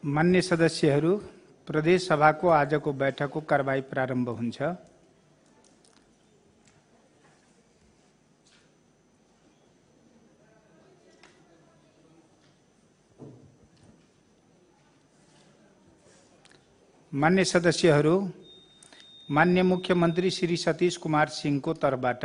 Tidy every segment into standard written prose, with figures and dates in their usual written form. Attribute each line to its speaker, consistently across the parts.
Speaker 1: मान्य सदस्यहरू, प्रदेश सभाको आजको बैठकको कारबाही प्रारम्भ हुन्छ। मान्य सदस्यहरू, मान्य मुख्यमन्त्री श्री सतीश कुमार सिंहको तर्फबाट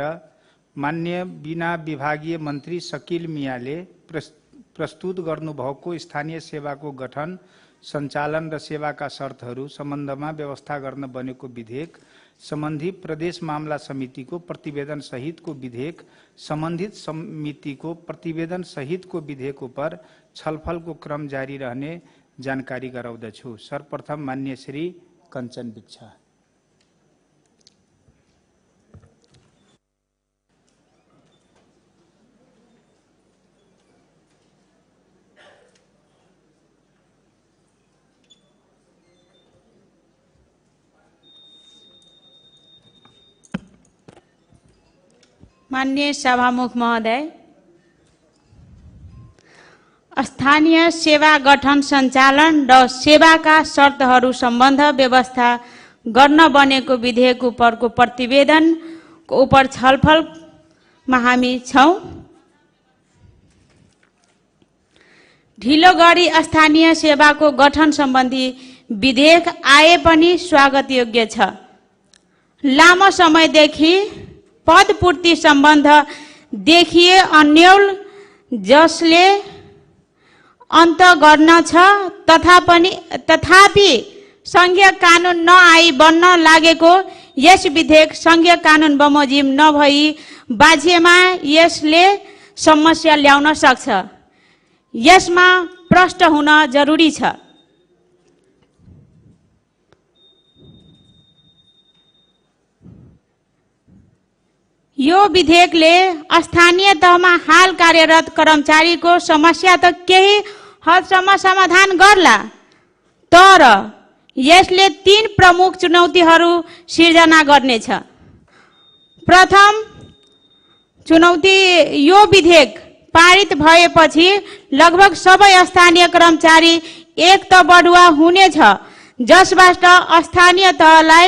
Speaker 1: मान्य बिना विभागीय मन्त्री शकील मियाले प्रस्तुत गर्नुभएको स्थानीय सेवाको गठन, सञ्चालन र सेवाका शर्तहरू सम्बन्धमा व्यवस्था गर्न बनेको विधेयक सम्बन्धी प्रदेश मामला समितिको प्रतिवेदन सहितको विधेयक सम्बन्धित समितिको प्रतिवेदन सहितको विधेयक उपर छलफलको क्रम जारी रहने जानकारी गराउँदछु। सर्वप्रथम मान्य श्री कञ्चन बिच्छा।
Speaker 2: मान्य सभामुख महोदय, स्थानीय सेवा गठन, सञ्चालन र सेवाका शर्तहरू सम्बन्ध व्यवस्था गर्न बनेको विधेयक उपरको प्रतिवेदनको उपर छलफलमा हामी छौँ। ढिलो गरी स्थानीय सेवाको गठन सम्बन्धी विधेयक आए पनि स्वागत योग्य छ। लामो समयदेखि पदपूर्ति सम्बन्ध देखिए अन्यल जसले अन्त गर्न छ, तथापि संघीय कानुन नआई बन्न लागेको यस विधेयक संघीय कानुन बमोजिम नभई बाझिएमा यसले समस्या ल्याउन सक्छ। यसमा प्रष्ट हुन जरुरी छ। यो विधेयकले स्थानीय तहमा हाल कार्यरत कर्मचारीको समस्या त केही हदसम्म समाधान गर्ला, तर यसले तीन प्रमुख चुनौतीहरू सिर्जना गर्नेछ। प्रथम चुनौती, यो विधेयक पारित भएपछि लगभग सबै स्थानीय कर्मचारी एक त बढुवा हुनेछ, जसबाट स्थानीय तहलाई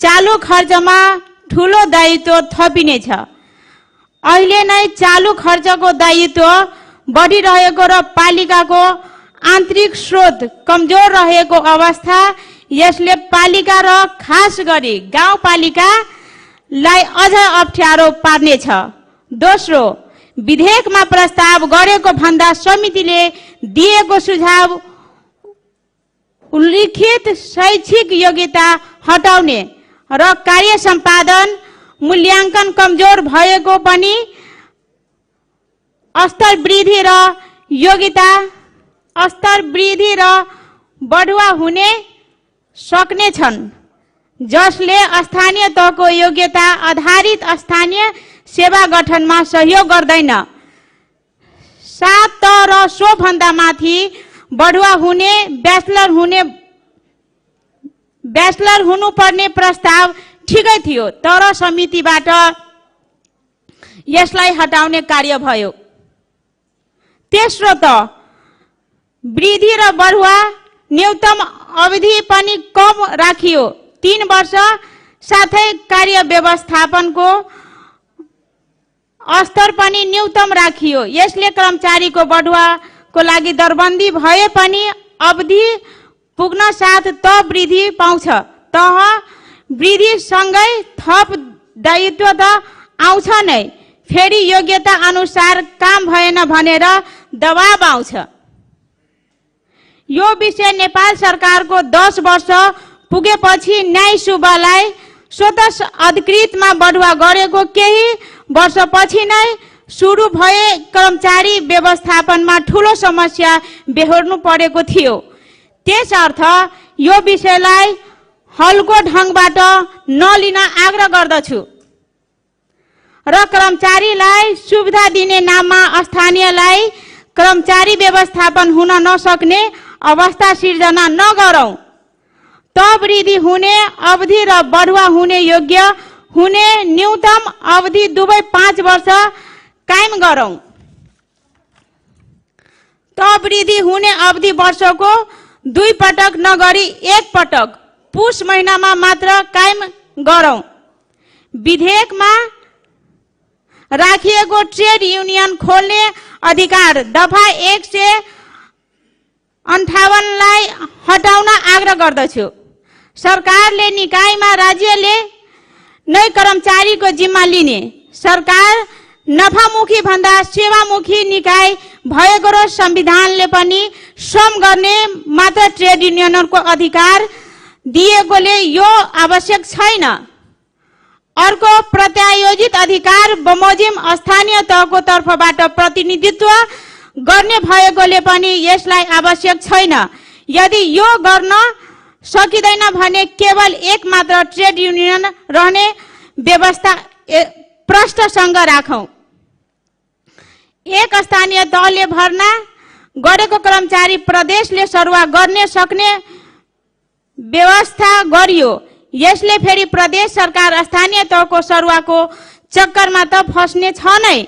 Speaker 2: चालु खर्चमा ठूलो दायित्व थपिनेछ। अहिले नै चालु खर्चको दायित्व बढिरहेको र पालिकाको आन्तरिक स्रोत कमजोर रहेको अवस्था यसले पालिका र खास गरी गाउँपालिकालाई अझ अप्ठ्यारो पार्नेछ। दोस्रो, विधेयकमा प्रस्ताव गरेको भन्दा समितिले दिएको सुझाव उल्लिखित शैक्षिक योग्यता हटाउने र कार्य सम्पादन मूल्याङ्कन कमजोर भएको पनि स्तर वृद्धि र योग्यता स्तर वृद्धि र बढुवा हुने सक्ने छन्, जसले स्थानीय तहको योग्यता आधारित स्थानीय सेवा गठनमा सहयोग गर्दैन। 7 तह र सो भन्दा माथि बढुवा हुने ब्याचलर हुनुपर्ने प्रस्ताव ठिकै थियो, तर समितिबाट यसलाई हटाउने कार्य भयो। तेस्रो त वृद्धि र बढुवा न्यूनतम अवधि पनि कम राखियो, 3 वर्ष, साथै कार्य व्यवस्थापनको स्तर पनि न्यूनतम राखियो। यसले कर्मचारीको बढुवाको लागि दरबन्दी भए पनि अवधि पुग्न साथ त वृद्धि पाउँछ, तह वृद्धिसँगै थप दायित्व त आउँछ नै, फेरि योग्यता अनुसार काम भएन भनेर दबाब आउँछ। यो विषय नेपाल सरकारको 10 वर्ष पुगेपछि न्याय सुब्बालाई स्वतः अधिकृतमा बढुवा गरेको केही वर्षपछि नै सुरु भए कर्मचारी व्यवस्थापनमा ठूलो समस्या बेहोर्नु परेको थियो। त्यसर्थ यो विषयलाई हल्को ढङ्गबाट नलिन आग्रह गर्दछु र कर्मचारीलाई सुविधा दिने नाममा स्थानीयलाई कर्मचारी व्यवस्थापन हुन नसक्ने अवस्था सिर्जना नगरौँ। त वृद्धि हुने अवधि र बढुवा हुने योग्य हुने न्यूनतम अवधि दुवै 5 वर्ष कायम गरौँ। त वृद्धि हुने अवधि वर्षको दुई पटक नगरी एक पटक पुस महिनामा मात्र कायम गरौँ। विधेयकमा राखिएको ट्रेड युनियन खोल्ने अधिकार दफा 158 लाई हटाउन आग्रह गर्दछु। सरकारले निकायमा राज्यले नै कर्मचारीको जिम्मा लिने, सरकार नफामुखी भन्दा सेवामुखी निकाय भएको र संविधानले पनि श्रम गर्ने मात्र ट्रेड युनियनहरूको अधिकार दिएकोले यो आवश्यक छैन। अर्को प्रत्यायोजित अधिकार बमोजिम स्थानीय तहको तर्फबाट प्रतिनिधित्व गर्ने भएकोले पनि यसलाई आवश्यक छैन। यदि यो गर्न सकिँदैन भने केवल एक मात्र ट्रेड युनियन रहने व्यवस्था प्रष्टसँग राखौं। एक स्थानीय तहले भर्ना गरेको कर्मचारी प्रदेशले सरुवा गर्ने सक्ने व्यवस्था गरियो। यसले फेरि प्रदेश सरकार स्थानीय तहको सरुवाको चक्करमा त फस्ने छ नै।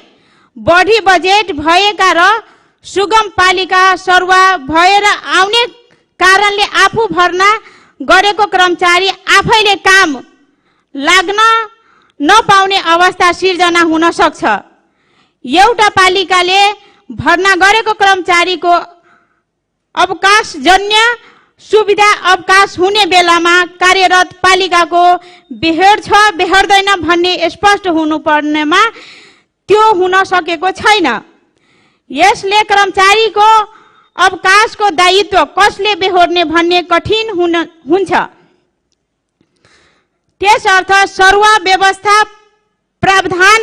Speaker 2: बढी बजेट भएका र सुगम पालिका सरुवा भएर आउने कारणले आफू भर्ना गरेको कर्मचारी आफैले काम लाग्न नपाउने अवस्था सिर्जना हुन सक्छ। एउटा पालिकाले भर्ना गरेको कर्मचारीको अवकाशजन्य सुविधा अवकाश हुने बेलामा कार्यरत पालिकाको बेहोर्छ बेहोर्दैन भन्ने स्पष्ट हुनुपर्नेमा त्यो हुन सकेको छैन। यसले कर्मचारीको अवकाशको दायित्व कसले बेहोर्ने भन्ने कठिन हुन्छ। त्यसर्थ सरुवा व्यवस्था प्रावधान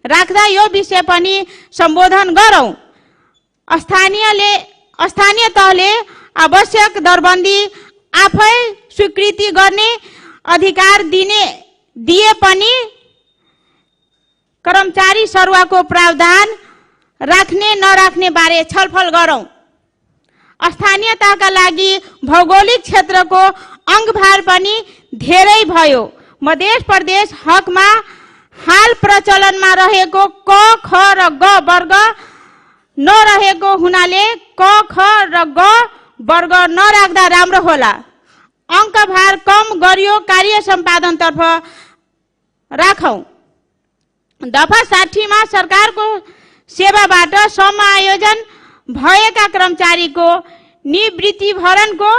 Speaker 2: राख्दा यो विषय पनि सम्बोधन गरौँ। स्थानीय तहले आवश्यक दरबन्दी आफै स्वीकृति गर्ने अधिकार दिए पनि कर्मचारी सरुवाको प्रावधान राख्ने नराख्ने बारे छलफल गरौँ। स्थानीयताका लागि भौगोलिक क्षेत्रको अङ्गभार पनि धेरै भयो। मध्य प्रदेश हकमा हाल प्रचलनमा रहेको क ख र ग वर्ग नरहेको हुनाले क ख र ग वर्ग नराख्दा राम्रो होला। अङ्कभार कम गरियो कार्य सम्पादनतर्फ राखौँ। दफा 60 मा सरकारको सेवाबाट समायोजन भएका कर्मचारीको निवृत्तिभरणको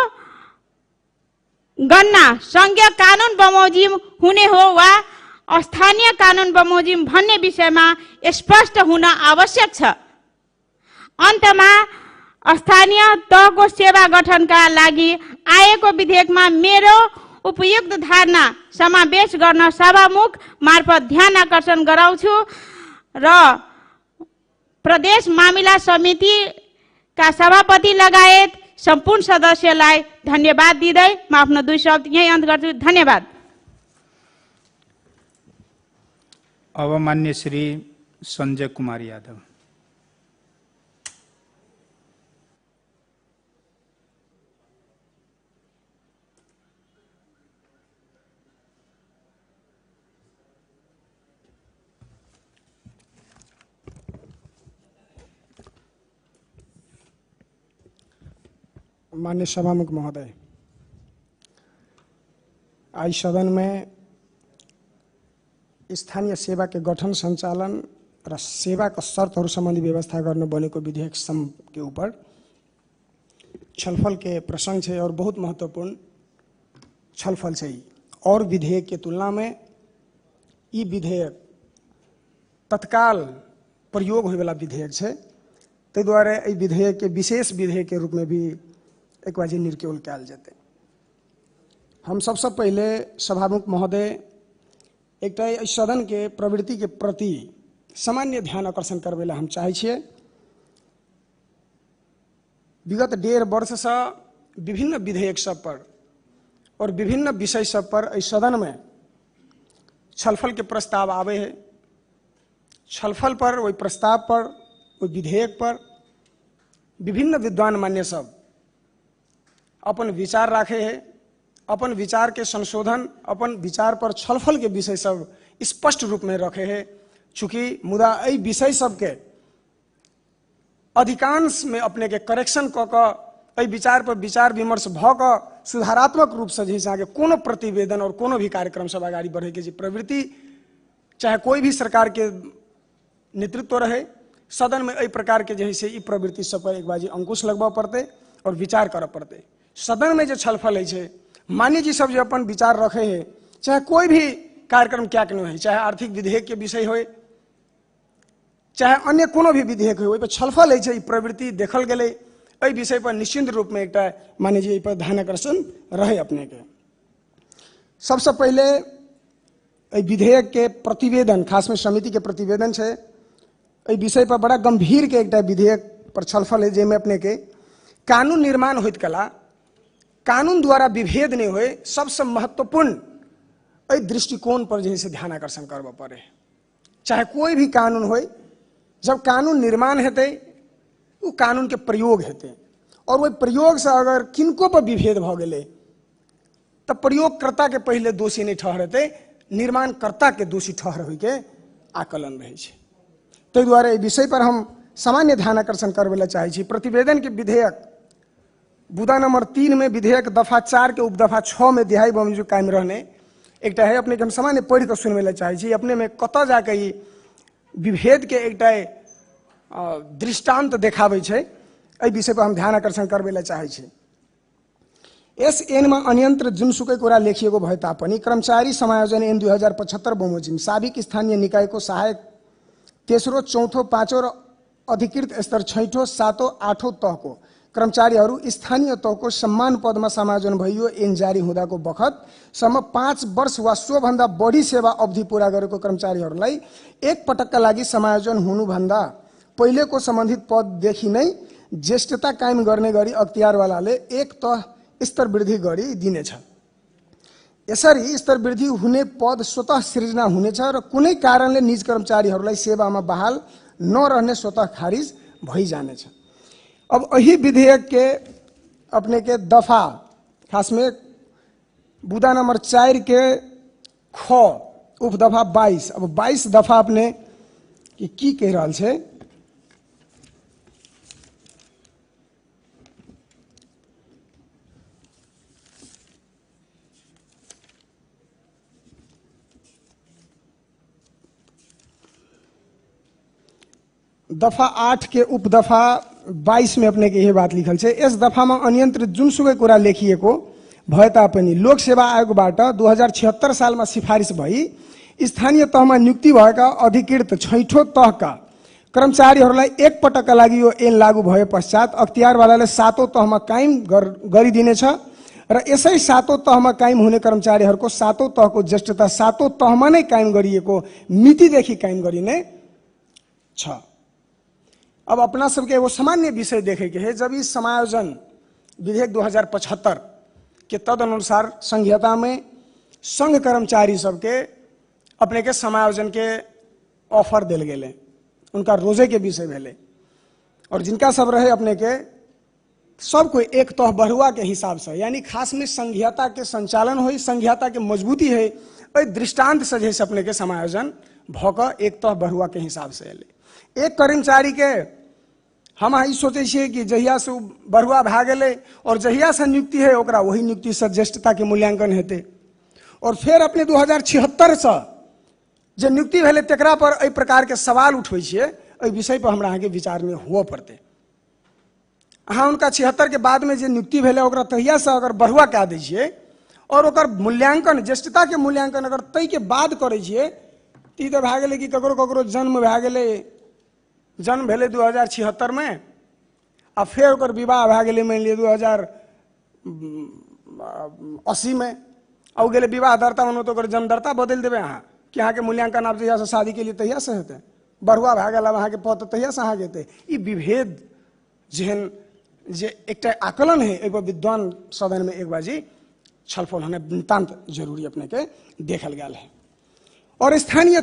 Speaker 2: गणना संघीय कानुन बमोजिम हुने हो वा स्थानीय कानुन बमोजिम भन्ने विषयमा स्पष्ट हुन आवश्यक छ। अन्तमा स्थानीय तहको सेवा गठनका लागि आएको विधेयकमा मेरो उपयुक्त धारणा समावेश गर्न सभामुख मार्फत ध्यान आकर्षण गराउँछु र प्रदेश मामिला समितिका सभापति लगायत सम्पूर्ण सदस्यलाई धन्यवाद दिँदै म आफ्नो दुई शब्द यही अन्त गर्छु। धन्यवाद।
Speaker 1: अब मान्य श्री संजय कुमार यादव।
Speaker 3: मान्य सभामुख महोदय, आज सदन में स्थानीय सेवा के गठन संचालन र सेवा का शर्तहरू सम्बन्धी व्यवस्था गर्न बनेको विधेयक के ऊपर छलफल के प्रसंग है और बहुत महत्वपूर्ण छलफल है। और विधेयक के तुलना में ई विधेयक तत्काल प्रयोग होने वाला विधेयक है, ताहि दुआरे एहि विधेयक के विशेष विधेयक के रूप में भी एक बार निर्क्योल कयल जेतै। हम सबसे पहले सभामुख महोदय एक सदन के प्रवृत्ति के प्रति सामान्य ध्यान आकर्षण करबै ला हम चाहै छियै। विगत 1.5 वर्षसँ विभिन्न विधेयक सब पर और विभिन्न विषय सब पर एहि सदन में छलफल के प्रस्ताव आबै है। छलफल पर, ओहि प्रस्ताव पर, ओहि विधेयक पर विभिन्न विद्वान मान्य सब अपन विचार राखे है, अपन विचार के संशोधन, अपन विचार पर छलफल के विषय सब स्पष्ट रूप में रखे है। चूँकि मुदा एहि विषय सबके अधिकांश में अपने के करेक्शन क एहि विचार पर विचार विमर्श भऽ कऽ सुधारात्मक रूपसँ जे है अहाँके कोनो प्रतिवेदन और कोनो भी कार्यक्रम सब अगाडि बढ़ैके जे प्रवृत्ति, चाहे कोई भी सरकार के नेतृत्व रहे, सदन में एहि प्रकार के जे है से ई प्रवृत्ति सब पर एक बाजी अंकुश लगबऽ पड़तै और विचार करऽ पड़तै। सदन में जे छलफल होइ छै, मान्य जी सब जे अपन विचार रखे है, चाहे कोई भी कार्यक्रम क्या नहि होइ, चाहे आर्थिक विधेयक के विषय होइ, चाहे अन्य कोनो भी विधेयक होइ, ओहि पर छलफल होइ छै। ई प्रवृत्ति देखल गेलै। एहि विषय पर निश्चित रूप में एकटा मान्य जी एहि पर ध्यान आकर्षण रहे अपने के। सबसे पहिले एहि विधेयक के प्रतिवेदन, खास में समिति के प्रतिवेदन छै, एहि विषय पर बड़ा गंभीर के एकटा विधेयक पर छलफल है, जाहिमे अपने के कानून निर्माण होइत कला कानून द्वारा विभेद नहीं होए, सबसे महत्वपूर्ण एहि दृष्टिकोण पर जे है से ध्यान आकर्षण करबऽ पड़े। चाहे कोई भी कानून होए, जब कानून निर्माण हेतै ओ कानून के प्रयोग हेतै, और ओहि प्रयोग से अगर किनको पर विभेद भऽ गेलै तऽ प्रयोगकर्ता के पहिले दोषी नहीं ठहरेतै, निर्माणकर्ता के दोषी ठहर होइके आकलन रहै छै। ताहि दुआरे एहि विषय पर हम सामान्य ध्यान आकर्षण करबै लए चाहै छी। प्रतिवेदन के विधेयक बुदा नंबर 3 में विधेयक दफा 4 के उपदफा 6 में दिहाई बमोजिम कायम रहने एकटा है, अपने के हम सामान्य पढ़ि कऽ सुनबै लए चाहै छी। अपने में कतऽ जाके ई विभेद के एकटा दृष्टांत देखाबै छै, एहि विषय पर हम ध्यान आकर्षण करबै लए चाहै छी। एस एन में अन्यंत्र जुनसुकै कुरा लेखिएको भए तापनि कर्मचारी समायोजन एन 2075 बमोजिम साबिक स्थानीय निकायको सहायक तेस्रो, चौथो, पाँचो र अधिकृत स्तर छैठो, सातो, आठो तहको कर्मचारीहरू स्थानीय तहको सम्मान पदमा समायोजन भइयो ऐन जारी हुँदाको बखतसम्म 5 वर्ष वा सोभन्दा बढी सेवा अवधि पूरा गरेको कर्मचारीहरूलाई एक पटकका लागि समायोजन हुनुभन्दा पहिलेको सम्बन्धित पददेखि नै ज्येष्ठता कायम गर्ने गरी अख्तियारवालाले एक तह स्तर वृद्धि गरी दिनेछ। यसरी स्तर वृद्धि हुने पद स्वतः सृजना हुनेछ र कुनै कारणले निज कर्मचारीहरूलाई सेवामा बहाल नरहने स्वतः खारिज भइजानेछ। अब एही विधेयक के अपने के दफा खास में बुदा नंबर 4 के ख उपदफा 22, अब 22 दफा अपने की कहि रहल छै, दफा 8 के उपदफा 22 में अपने के यही बात लिखल छै। यस दफामा अनियन्त्रित जुनसुकै कुरा लेखिएको भए तापनि लोक सेवा आयोगबाट 2076 सालमा सिफारिस भई स्थानीय तहमा नियुक्ति भएका अधिकृत छैठौं तहका कर्मचारीहरूलाई एक पटकका लागि यो ऐन लागू भए पश्चात अख्तियारवालाले सातौं तहमा कायम गरिदिनेछ र यसै सातौं तहमा कायम हुने कर्मचारीहरूको सातौं तहको ज्येष्ठता सातौं तहमा नै कायम गरिएको मितिदेखि कायम गरिने छ। अब अपना सबके एगो सामान्य विषय देखे के है, जब इस समायोजन विधेयक 2075 के तदनुसार संहिता में संघ कर्मचारी सबके अपने के समायोजन के ऑफर दिल गेलै, उनका रोजे के विषय भेलै और जिनका सब रहे अपने के सब कोई एक तह बढ़ुआ के हिसाब से, यानी खास में संघीयता के संचालन हो, संघीयता के मजबूती है, एहि दृष्टांत से जे अपने के समायोजन भऽ कऽ एक तह बढ़ुआ के हिसाब से एलै। एक कर्मचारी के हम ई सोचै छियै कि जहिया से बढ़ुआ भए गेलै और जहिया से नियुक्ति है ओकरा वही नियुक्ति से ज्येष्ठता के मूल्यांकन हेतै, और फेर अपने 2076 से जे नियुक्ति भेलै तकरा पर एहि प्रकार के सवाल उठबै छियै। एहि विषय पर हमरा अहाँके विचार में हुअ पड़तै। अहाँ हुनका 76 के बाद में जे नियुक्ति भेलै ओकरा तहिया से अगर बढ़ुआ कए दै छियै और ओकर मूल्यांकन ज्येष्ठता के मूल्यांकन अगर ताहि के बाद करै छियै तऽ ई तऽ भए गेलै कि ककरो ककरो जन्म भए गेलै, जन्म भेलै 2076 में आ फेर ओकर विवाह भए गेलै मानि लिअ 2080 में, आ ओ गेलै विवाह दर्ता बनबऽ तऽ ओकर जन्म दर्ता बदलि देबै अहाँ कि अहाँके मूल्यांकन आब जहियासँ शादी केलियै तहियासँ हेतै, बढ़ुआ भए गेल आब अहाँके पद तहियासँ अहाँके हेतै। ई विभेद जेहन जे एकटा आकलन है एहि पर विद्वान सदन में एक बाजी छलफल होना नितान्त जरूरी अपने के देखल गेल है। और स्थानीय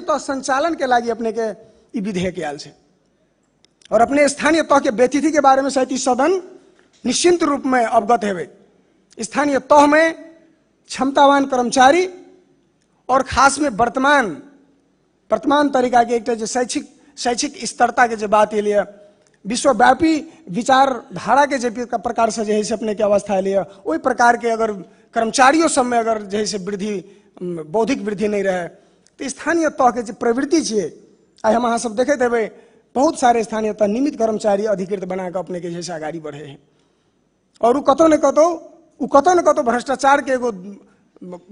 Speaker 3: तह संचालन के लागि अपने के ई विधेयक आयल छै और अपने स्थानीय तह के व्यतिथि के बारे में शायद ई सदन निश्चिंत रूप में अवगत हेबै। स्थानीय तह में क्षमतावान कर्मचारी और खास में वर्तमान तरीका के एकटा जे शैक्षिक स्तरता के जे बात एलिए, विश्वव्यापी विचारधाराके जे प्रकारसँ जे है से अपनेके अवस्था एलैए, ओहि प्रकारके अगर कर्मचारियो सबमे अगर जे है से वृद्धि, बौद्धिक वृद्धि नहि रहै तऽ स्थानीय तहके जे प्रवृत्ति छियै, आइ हम अहाँ सब देखैत हेबै बहुत सारे स्थानीय तह नियमित कर्मचारी अधिकृत बनाकऽ अपनेके जे है से अगाडि बढ़े है, और उ कतौ ने कतौ भ्रष्टाचार के एगो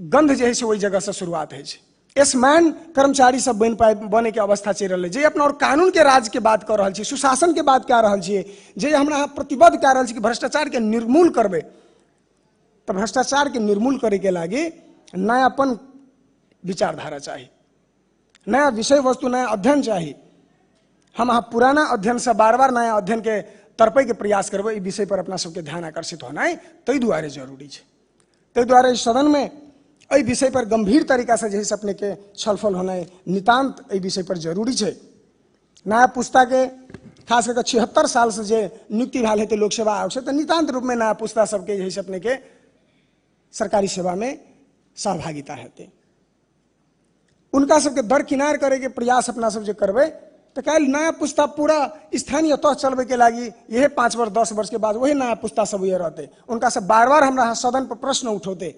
Speaker 3: गंध जे है से ओहि जगह से शुरुआत होइ छै। एसमैन कर्मचारी सब बने के अवस्था चलि रहलै। जे अपना और कानून के राज के बात कऽ रहल छी, सुशासन के बात कए रहल छियै, जे हमरा अहाँ प्रतिबद्ध कए रहल छी कि भ्रष्टाचार के निर्मूल करबै, तऽ भ्रष्टाचार के निर्मूल करे के लागि नयापन विचारधारा चाही, नया विषय वस्तु, नया अध्ययन चाही। हम अहाँ पुराना अध्ययन से बार बार नया अध्ययन के तरपै के प्रयास करबै, ई विषय पर अपना सबके ध्यान आकर्षित होनाइ ताहि दुआरे जरूरी छै। ताहि दुआरे सदन में एहि विषय पर गंभीर तरीका से जे अपने के छलफल होनाइ नितान्त एहि विषय पर जरूरी छै। नया पुस्ता के खास करके 76 साल से जे नियुक्ति भेल हेतै लोक सेवा आयोग से, तऽ नितान्त रूप में नया पुस्ता सबके जे अपने के सरकारी सेवा में सहभागिता हेतै। उनका सबके दरकिनार करे के प्रयास अपना सब जे करबै तऽ काल्हि नया पुस्ता पूरा स्थानीय तह चलबै के लागि यह 5 वर्ष 10 वर्ष के बाद वही नया पुस्ता सब ये रहते। उनका सब बार बार हमरा सदन पर प्रश्न उठौते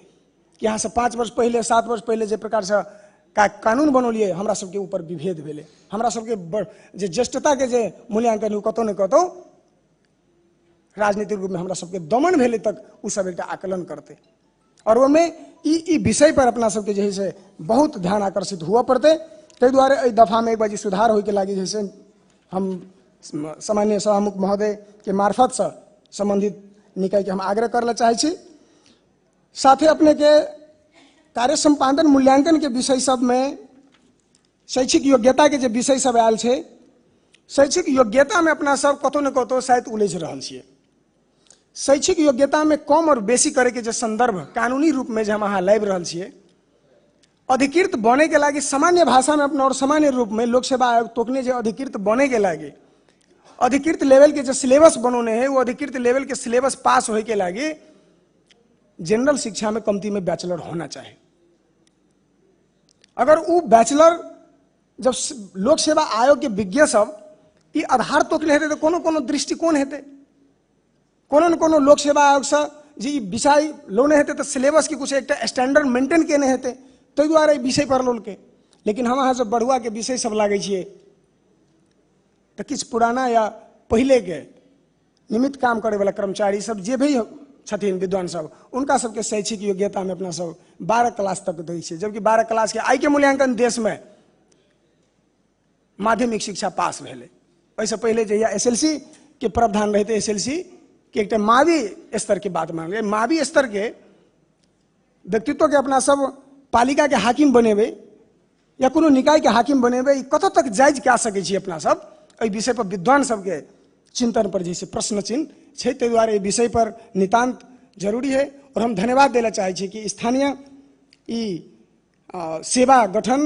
Speaker 3: कि यहाँ से 5 वर्ष पहले 7 वर्ष पहले जे प्रकार से कानून बनौलिए हमरा सबके ऊपर विभेद भेलै, हमरा सबके जे ज्येष्ठता के जे मूल्यांकन कतौ ने कतौ राजनीतिक रूप में हमरा सबके दमन भेलै तक उ सब एकटा आकलन करते। और ओहिमे ई विषय पर अपना सबके जे है से बहुत ध्यान आकर्षित हुअ पड़तै। ताहि दुआरे एहि दफामे एक बाजी सुधार होइके लागि जे से हम सामान्य सभामुख महोदय के मार्फतसँ सम्बन्धित निकायके हम आग्रह करऽ चाहै छी। साथे अपने के कार्य सम्पादन मूल्यांकन के विषय सबमे शैक्षिक योग्यता के जे विषय सब आयल छै, शैक्षिक योग्यता में अपना सब कतौ ने कतौ शायद उलझि रहल छियै। शैक्षिक योग्यता में कम और बेसी करे के जे संदर्भ कानूनी रूप में जे हम अहाँ लाबि रहल छियै, अधिकृत बने के लागि सामान्य भाषा में अपना और सामान्य रूप में लोक सेवा आयोग तोकने जे अधिकृत बने के लागि अधिकृत लेवल के जे सिलेबस बनौने है, वो अधिकृत लेवल के सिलेबस पास होए के लागि जनरल शिक्षा में कमती में बैचलर होना चाहिए। अगर वो बैचलर जब लोक सेवा आयोग के विज्ञ सब ई आधार तोकने हेतै तऽ कोनो कोनो दृष्टिकोण हेतै, कोनो ने कोनो लोक सेवा आयोग से जे ई विषय लौने हेतै तऽ सिलेबस के कुछ एकटा स्टैंडर्ड मेंटेन केने हेतै, ताहि दुआरे ई विषय पर लौलकै। लेकिन हम अहाँ सब बढ़ुआ के विषय सब लागै छियै तऽ किछु पुराना या पहिले के निमित्त काम करैवला कर्मचारी सब जे भी छथिन विद्वान सब, उनका सबके शैक्षिक योग्यता में अपना सब 12 क्लास तक दै छियै, जबकि 12 क्लास के आइ के मूल्यांकन देश में माध्यमिक शिक्षा पास भेलै। एहिसँ पहिले जहिया SLC के प्रावधान रहतै, SLC के एकटा मावी स्तर के बात मानल, मावी स्तर के व्यक्तित्व के अपना सब पालिका के हाकिम बनेबै या कोनो निकाय के हाकिम बनेबै, कतऽ तक जायज कए सकै छी अपना सब, एहि विषय पर विद्वान सबके चिंतन पर जैसे प्रश्न चिन्ह छै। ताहि दुआरे एहि विषय पर नितान्त जरूरी है। और हम धन्यवाद दै लए चाहै छी कि स्थानीय ई सेवा गठन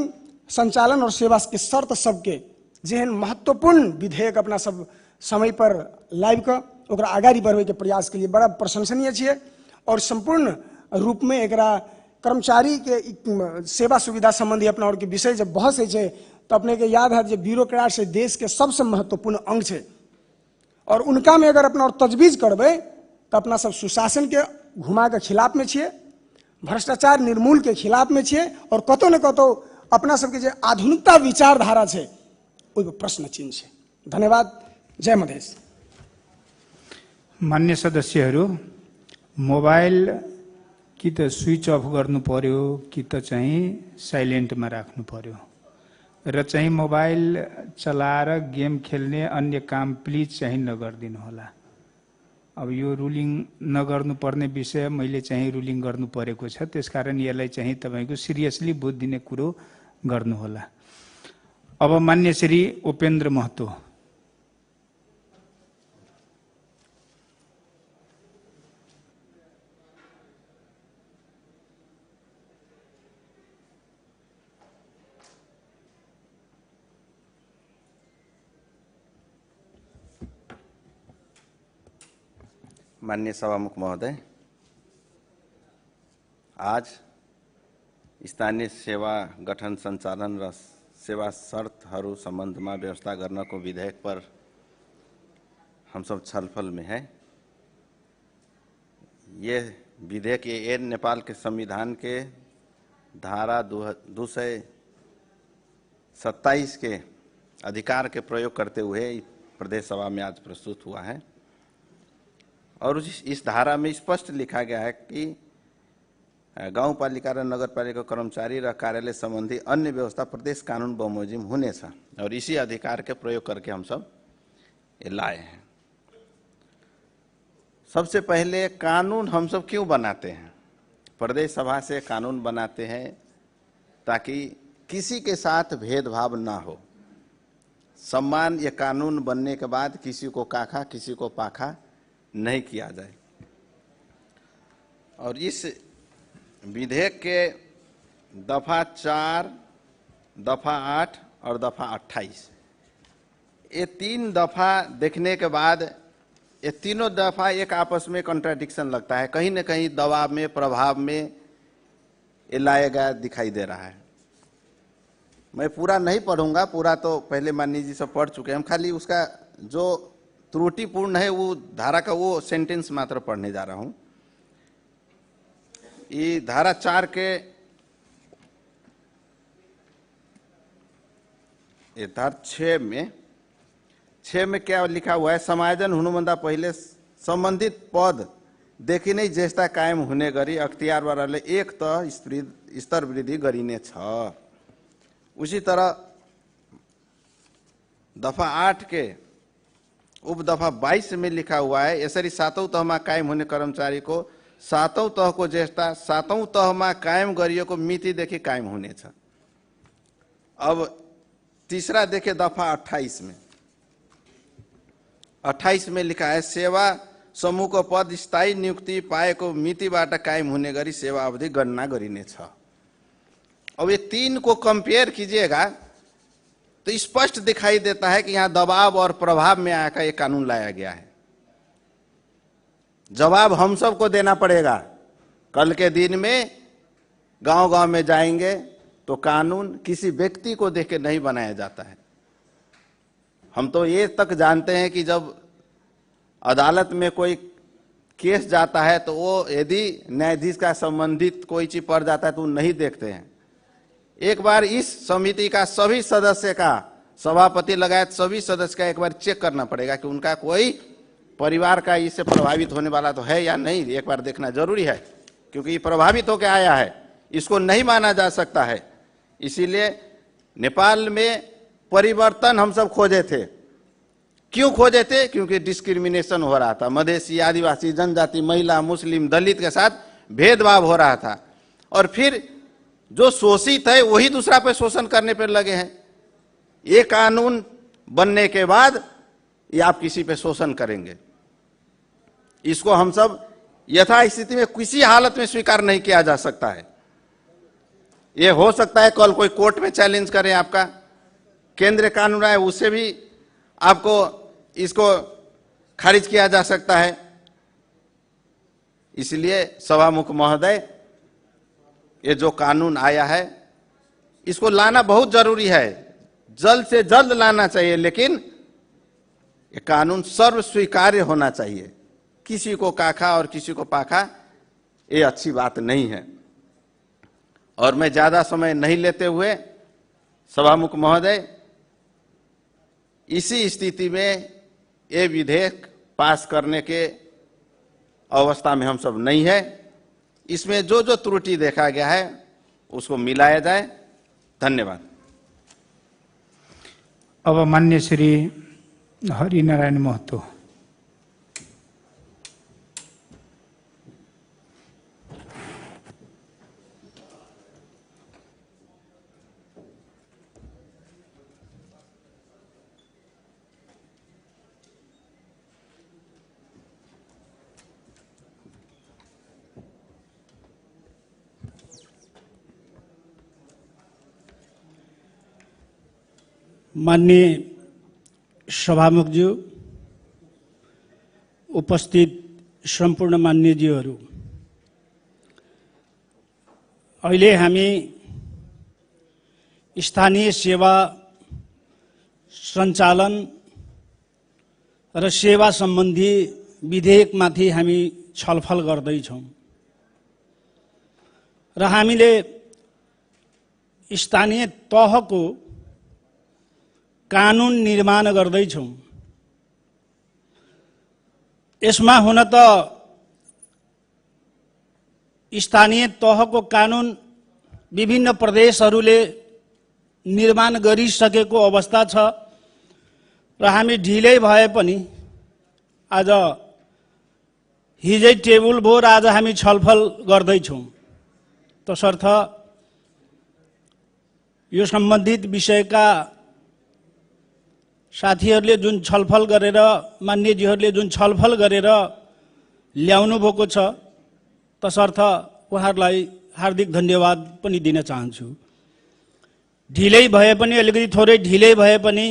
Speaker 3: संचालन और सेवा के शर्त सबके जेहन महत्वपूर्ण विधेयक अपना सब समय पर लाबि कऽ ओकरा अगाडि बढ़बैके प्रयास के लिए बड़ा प्रशंसनीय छियै। और सम्पूर्ण रूप में एकरा कर्मचारी के सेवा सुविधा संबंधी अपना और के विषय जब बहस होइ छै तऽ अपने के याद है जे ब्यूरोक्रेट से देश के सबसे महत्वपूर्ण अंग छै, और उनका में अगर अपना और तजवीज करबै तऽ अपना सब सुशासन के घुमा के खिलाफ में छियै, भ्रष्टाचार निर्मूल के खिलाफ में छियै, और कतौ ने कतौ अपना सबके जे आधुनिकता विचारधारा छै ओहि पर प्रश्न चिन्ह छै। धन्यवाद। जय मधेश।
Speaker 1: मान्य सदस्यहरू, मोबाइल कि त स्विच अफ गर्नु पर्यो कि त चाहिँ साइलेन्टमा राख्नु पर्यो, र चाहिँ मोबाइल चलाएर गेम खेल्ने अन्य काम प्लिज चाहिँ नगरिदिनु होला। अब यो रुलिङ नगर्नुपर्ने विषय मैले चाहिँ रुलिङ गर्नु परेको छ, त्यसकारण यसलाई चाहिँ तपाईको सिरियसली बुझिदिने कुरो गर्नुहोला। अब मान्य श्री उपेन्द्र महतो।
Speaker 4: माननीय सभामुख महोदय, आज स्थानीय सेवा गठन सञ्चालन र सेवा शर्तहरू सम्बन्धमा व्यवस्था गर्नको विधेयक पर हम सब छलफल में है। ये विधेयक ये नेपाल के संविधान के धारा 227 के अधिकार के प्रयोग करते हुए प्रदेश सभा में आज प्रस्तुत हुआ है। और इस धारा में स्पष्ट लिखा गया है कि गाउँपालिका र नगरपालिका कर्मचारी र कार्यालय संबंधी अन्य व्यवस्था प्रदेश कानून बमोजिम हुनेछ और इसी अधिकार के प्रयोग करके हम सब ये लाए हैं। सबसे पहले कानून हम सब क्यों बनाते हैं? प्रदेश सभा से कानून बनाते हैं ताकि किसी के साथ भेदभाव ना हो। सम्मान ये कानून बनने के बाद किसी को काखा किसी को पाखा नहीं किया जाए। और इस विधेयक के दफा 4, दफा 8 और दफा 28, ये 3 दफा देखने के बाद ये तीनों दफा एक आपस में कॉन्ट्राडिक्शन लगता है, कहीं न कहीं दबाव में प्रभाव में ये लाया गया दिखाई दे रहा है। मैं पूरा नहीं पढ़ूंगा, पूरा तो पहले माननीय जी सब पढ़ चुके हैं, हम खाली उसका जो त्रुटिपूर्ण है वो धारा का वो सेंटेंस मात्र पढ़ने जा रहा हूँ। ये धारा 4 के ये धारा 6 में क्या लिखा हुआ है? समायोजन हुनुभन्दा पहिले सम्बन्धित पद देखि नै ज्येष्ठता कायम हुने गरी अख्तियारवालाले एक तह स्तर वृद्धि गरिनेछ। उसी तरह दफा 8 के उपदफा 22 में लिखा हुआ है, यसरी सातौं तहमा कायम हुने कर्मचारीको सातौं तहको ज्येष्ठता सातौं तहमा कायम गरिएको मितिदेखि कायम हुनेछ। अब तीसरा देखे दफा 28 में, 28 में लिखा है, सेवा समूहको पद स्थायी नियुक्ति पाएको मितिबाट कायम हुने गरी सेवा अवधि गणना गरिनेछ। अब ये 3 को कंपेयर कीजिएगा तो स्पष्ट दिखाई देता है कि यहाँ दबाव और प्रभाव में आकर ये कानून लाया गया है। जवाब हम सबको देना पड़ेगा। कल के दिन में गांव-गांव में जाएंगे तो कानून किसी व्यक्ति को देख के नहीं बनाया जाता है। हम तो ये तक जानते हैं कि जब अदालत में कोई केस जाता है तो वो यदि न्यायाधीश का संबंधित कोई चीज पड़ जाता है तो नहीं देखते हैं। एक बार इस समिति का सभी सदस्य का, सभापति लगायत सभी सदस्य का एक बार चेक करना पड़ेगा कि उनका कोई परिवार का इससे प्रभावित होने वाला तो है या नहीं, एक बार देखना जरूरी है, क्योंकि ये प्रभावित होकर आया है, इसको नहीं माना जा सकता है। इसीलिए नेपाल में परिवर्तन हम सब खोजे थे। क्यों खोजे थे? क्योंकि डिस्क्रिमिनेशन हो रहा था, मधेसी, आदिवासी, जनजाति, महिला, मुस्लिम, दलित के साथ भेदभाव हो रहा था और फिर जो शोषित है वही दूसरा पे शोषण करने पर लगे हैं। ये कानून बनने के बाद ये आप किसी पे शोषण करेंगे, इसको हम सब यथास्थिति में किसी हालत में स्वीकार नहीं किया जा सकता है। ये हो सकता है कल कोई कोर्ट में चैलेंज करे आपका, केंद्रीय कानून आए उससे भी आपको इसको खारिज किया जा सकता है। इसलिए सभामुख महोदय, ये जो कानून आया है इसको लाना बहुत जरूरी है, जल्द से जल्द लाना चाहिए, लेकिन ये कानून सर्वस्वीकार्य होना चाहिए। किसी को काखा और किसी को पाखा ये अच्छी बात नहीं है। और मैं ज्यादा समय नहीं लेते हुए सभामुख महोदय, इसी स्थिति में ये विधेयक पास करने के अवस्था में हम सब नहीं है। इसमें जो जो त्रुटि देखा गया है उसको मिलाया जाए। धन्यवाद।
Speaker 1: अब मान्य श्री हरिनारायण महतो।
Speaker 5: माननीय सभामुखज्यू, उपस्थित सम्पूर्ण मान्यज्यूहरू, अहिले हामी स्थानीय सेवा सञ्चालन र सेवा सम्बन्धी विधेयकमाथि हामी छलफल गर्दैछौँ र हामीले स्थानीय तहको कानुन निर्माण गर्दैछौँ। यसमा हुन त स्थानीय तहको कानुन विभिन्न प्रदेशहरूले निर्माण गरिसकेको अवस्था छ र हामी ढिलै भए पनि आज हिजै टेबुल भयो र आज हामी छलफल गर्दैछौँ। तसर्थ यो सम्बन्धित विषयका साथीहरूले जुन छलफल गरेर, मान्यजीहरूले जुन छलफल गरेर ल्याउनु भएको छ, तसर्थ उहाँहरूलाई हार्दिक धन्यवाद पनि दिन चाहन्छु। ढिलै भए पनि, अलिकति थोरै ढिलै भए पनि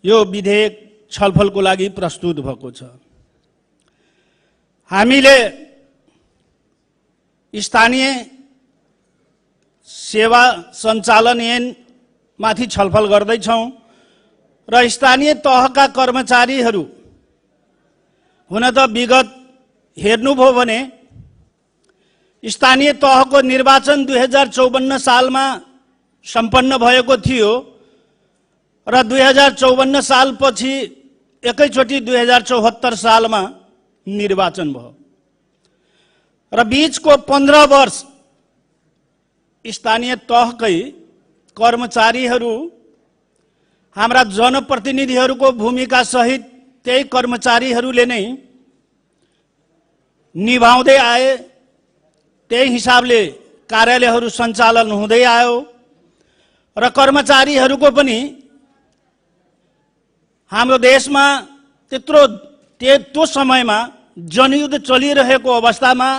Speaker 5: यो विधेयक छलफलको लागि प्रस्तुत भएको छ। हामीले स्थानीय सेवा सञ्चालन ऐनमाथि छलफल गर्दैछौँ र स्थानीय तहका कर्मचारीहरू हुन त विगत हेर्नुभयो भने स्थानीय तहको निर्वाचन 2054 सालमा सम्पन्न भएको थियो र 2054 सालपछि एकैचोटि 2074 सालमा निर्वाचन भयो र बीचको 15 वर्ष स्थानीय तहकै कर्मचारीहरू हाम्रा जनप्रतिनिधिहरूको भूमिका सहित त्यही कर्मचारीहरूले नै निभाउँदै आए। त्यही हिसाबले कार्यालयहरू सञ्चालन हुँदै आयो र कर्मचारीहरूको पनि हाम्रो देशमा त्यत्रो त्यो समयमा जनयुद्ध चलिरहेको अवस्थामा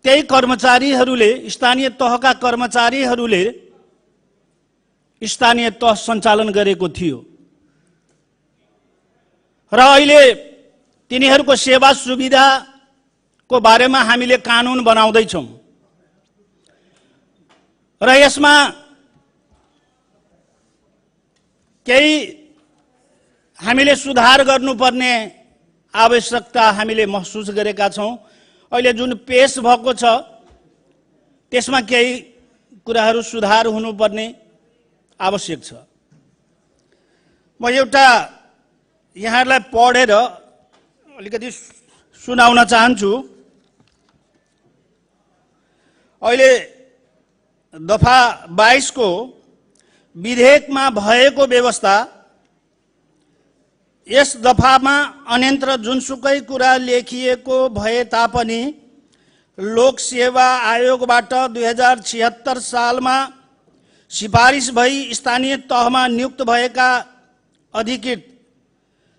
Speaker 5: त्यही कर्मचारीहरूले, स्थानीय तहका कर्मचारीहरूले स्थानीय तह सञ्चालन गरेको थियो र अहिले तिनीहरूको सेवा सुविधाको बारेमा हामीले कानुन बनाउँदैछौँ र यसमा केही हामीले सुधार गर्नुपर्ने आवश्यकता हामीले महसुस गरेका छौँ। अहिले जुन पेश भएको छ त्यसमा केही कुराहरू सुधार हुनुपर्ने आवश्यक छ। म एउटा यहाँहरूलाई पढेर अलिकति सुनाउन चाहन्छु। अहिले दफा 22 को विधेयकमा भएको व्यवस्था यस दफामा अन्यन्त्र जुनसुकै कुरा लेखिएको भए तापनि लोक सेवा आयोगबाट 2076 सालमा सिफारिस भई स्थानीय तहमा नियुक्त भएका अधिकृत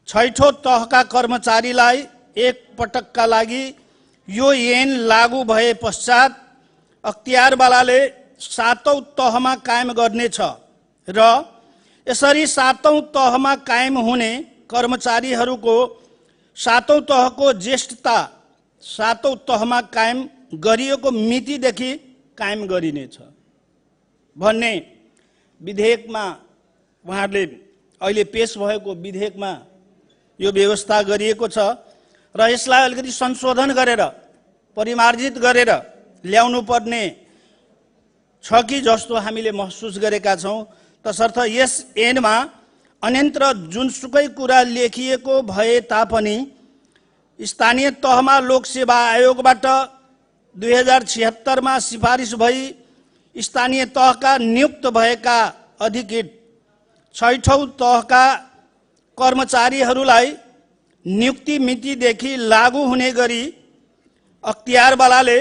Speaker 5: छैठौं तहका कर्मचारीलाई एक पटकका लागि यो ऐन लागू भए पश्चात अख्तियारवालाले सातौं तहमा कायम गर्नेछ र यसरी सातौं तहमा कायम हुने कर्मचारीहरूको सातौं तहको ज्येष्ठता सातौं तहमा कायम गरिएको मितिदेखि कायम गरिनेछ भन्ने विधेयकमा उहाँहरूले अहिले पेश भएको विधेयकमा यो व्यवस्था गरिएको छ र यसलाई अलिकति संशोधन गरेर परिमार्जित गरेर ल्याउनु पर्ने छ कि जस्तो हामीले महसुस गरेका छौँ। तसर्थ यस ऐनमा अन्यन्त्र जुनसुकै कुरा लेखिएको भए तापनि स्थानीय तहमा लोक सेवा आयोगबाट 2076 मा सिफारिस भई स्थानीय तहका नियुक्त भएका अधिकृत छैठौं तहका कर्मचारीहरूलाई नियुक्ति मितिदेखि लागू हुने गरी अख्तियारवालाले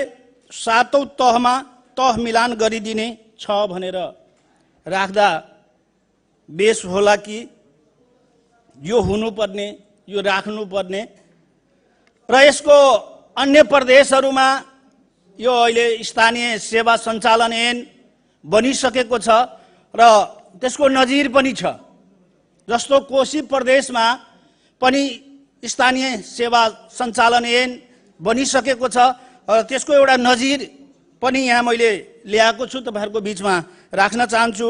Speaker 5: सातौं तहमा तह मिलान गरिदिने छ भनेर राख्दा बेस होला कि यो हुनुपर्ने, यो राख्नुपर्ने। र यसको अन्य प्रदेशहरूमा यो अहिले स्थानीय सेवा सञ्चालन ऐन बनिसकेको छ र त्यसको नजिर पनि छ। जस्तो कोशी प्रदेशमा पनि स्थानीय सेवा सञ्चालन ऐन बनिसकेको छ र त्यसको एउटा नजिर पनि यहाँ मैले ल्याएको छु, तपाईहरुको बीचमा राख्न चाहन्छु।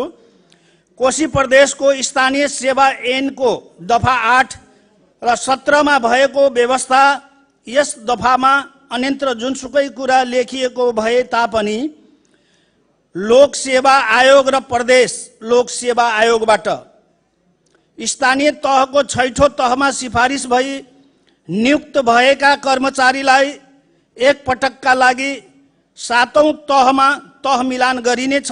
Speaker 5: कोशी प्रदेशको स्थानीय सेवा ऐनको दफा 8 र 17 मा भएको व्यवस्था यस दफामा अन्यत्र जुनसुकै कुरा लेखिएको भए तापनि लोक सेवा आयोग र प्रदेश लोक सेवा आयोगबाट स्थानीय तहको छैठौं तहमा सिफारिस भई नियुक्त भएका कर्मचारीलाई एक पटकका लागि सातौं तहमा तह मिलान गरिनेछ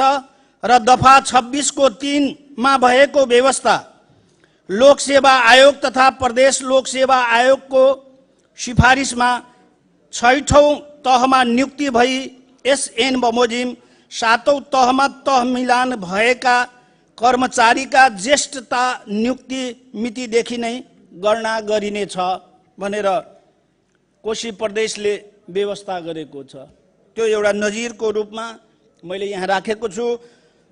Speaker 5: र दफा 26 को 3 मा भएको व्यवस्था लोक सेवा आयोग तथा प्रदेश लोक सेवा आयोगको सिफारिसमा छैठौं तहमा नियुक्ति भई यस ऐन बमोजिम सातौं तहमा तह मिलान भएका कर्मचारीका ज्येष्ठता नियुक्ति मितिदेखि नै गणना गरिनेछ भनेर कोशी प्रदेशले व्यवस्था गरेको छ। त्यो एउटा नजिरको रूपमा मैले यहाँ राखेको छु।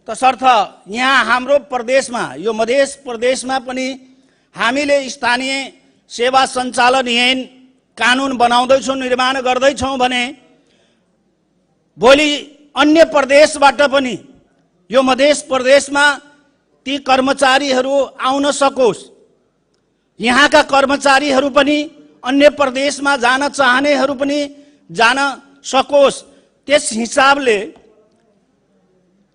Speaker 5: तसर्थ यहाँ हाम्रो प्रदेशमा, यो मधेस प्रदेशमा पनि हामीले स्थानीय सेवा सञ्चालन ऐन कानुन बनाउँदैछौँ, निर्माण गर्दैछौँ भने भोलि अन्य प्रदेशबाट पनि यो मधेस प्रदेशमा ती कर्मचारीहरू आउन सकोस्, यहाँका कर्मचारीहरू पनि अन्य प्रदेशमा जान चाहनेहरू पनि जान सकोस्, त्यस हिसाबले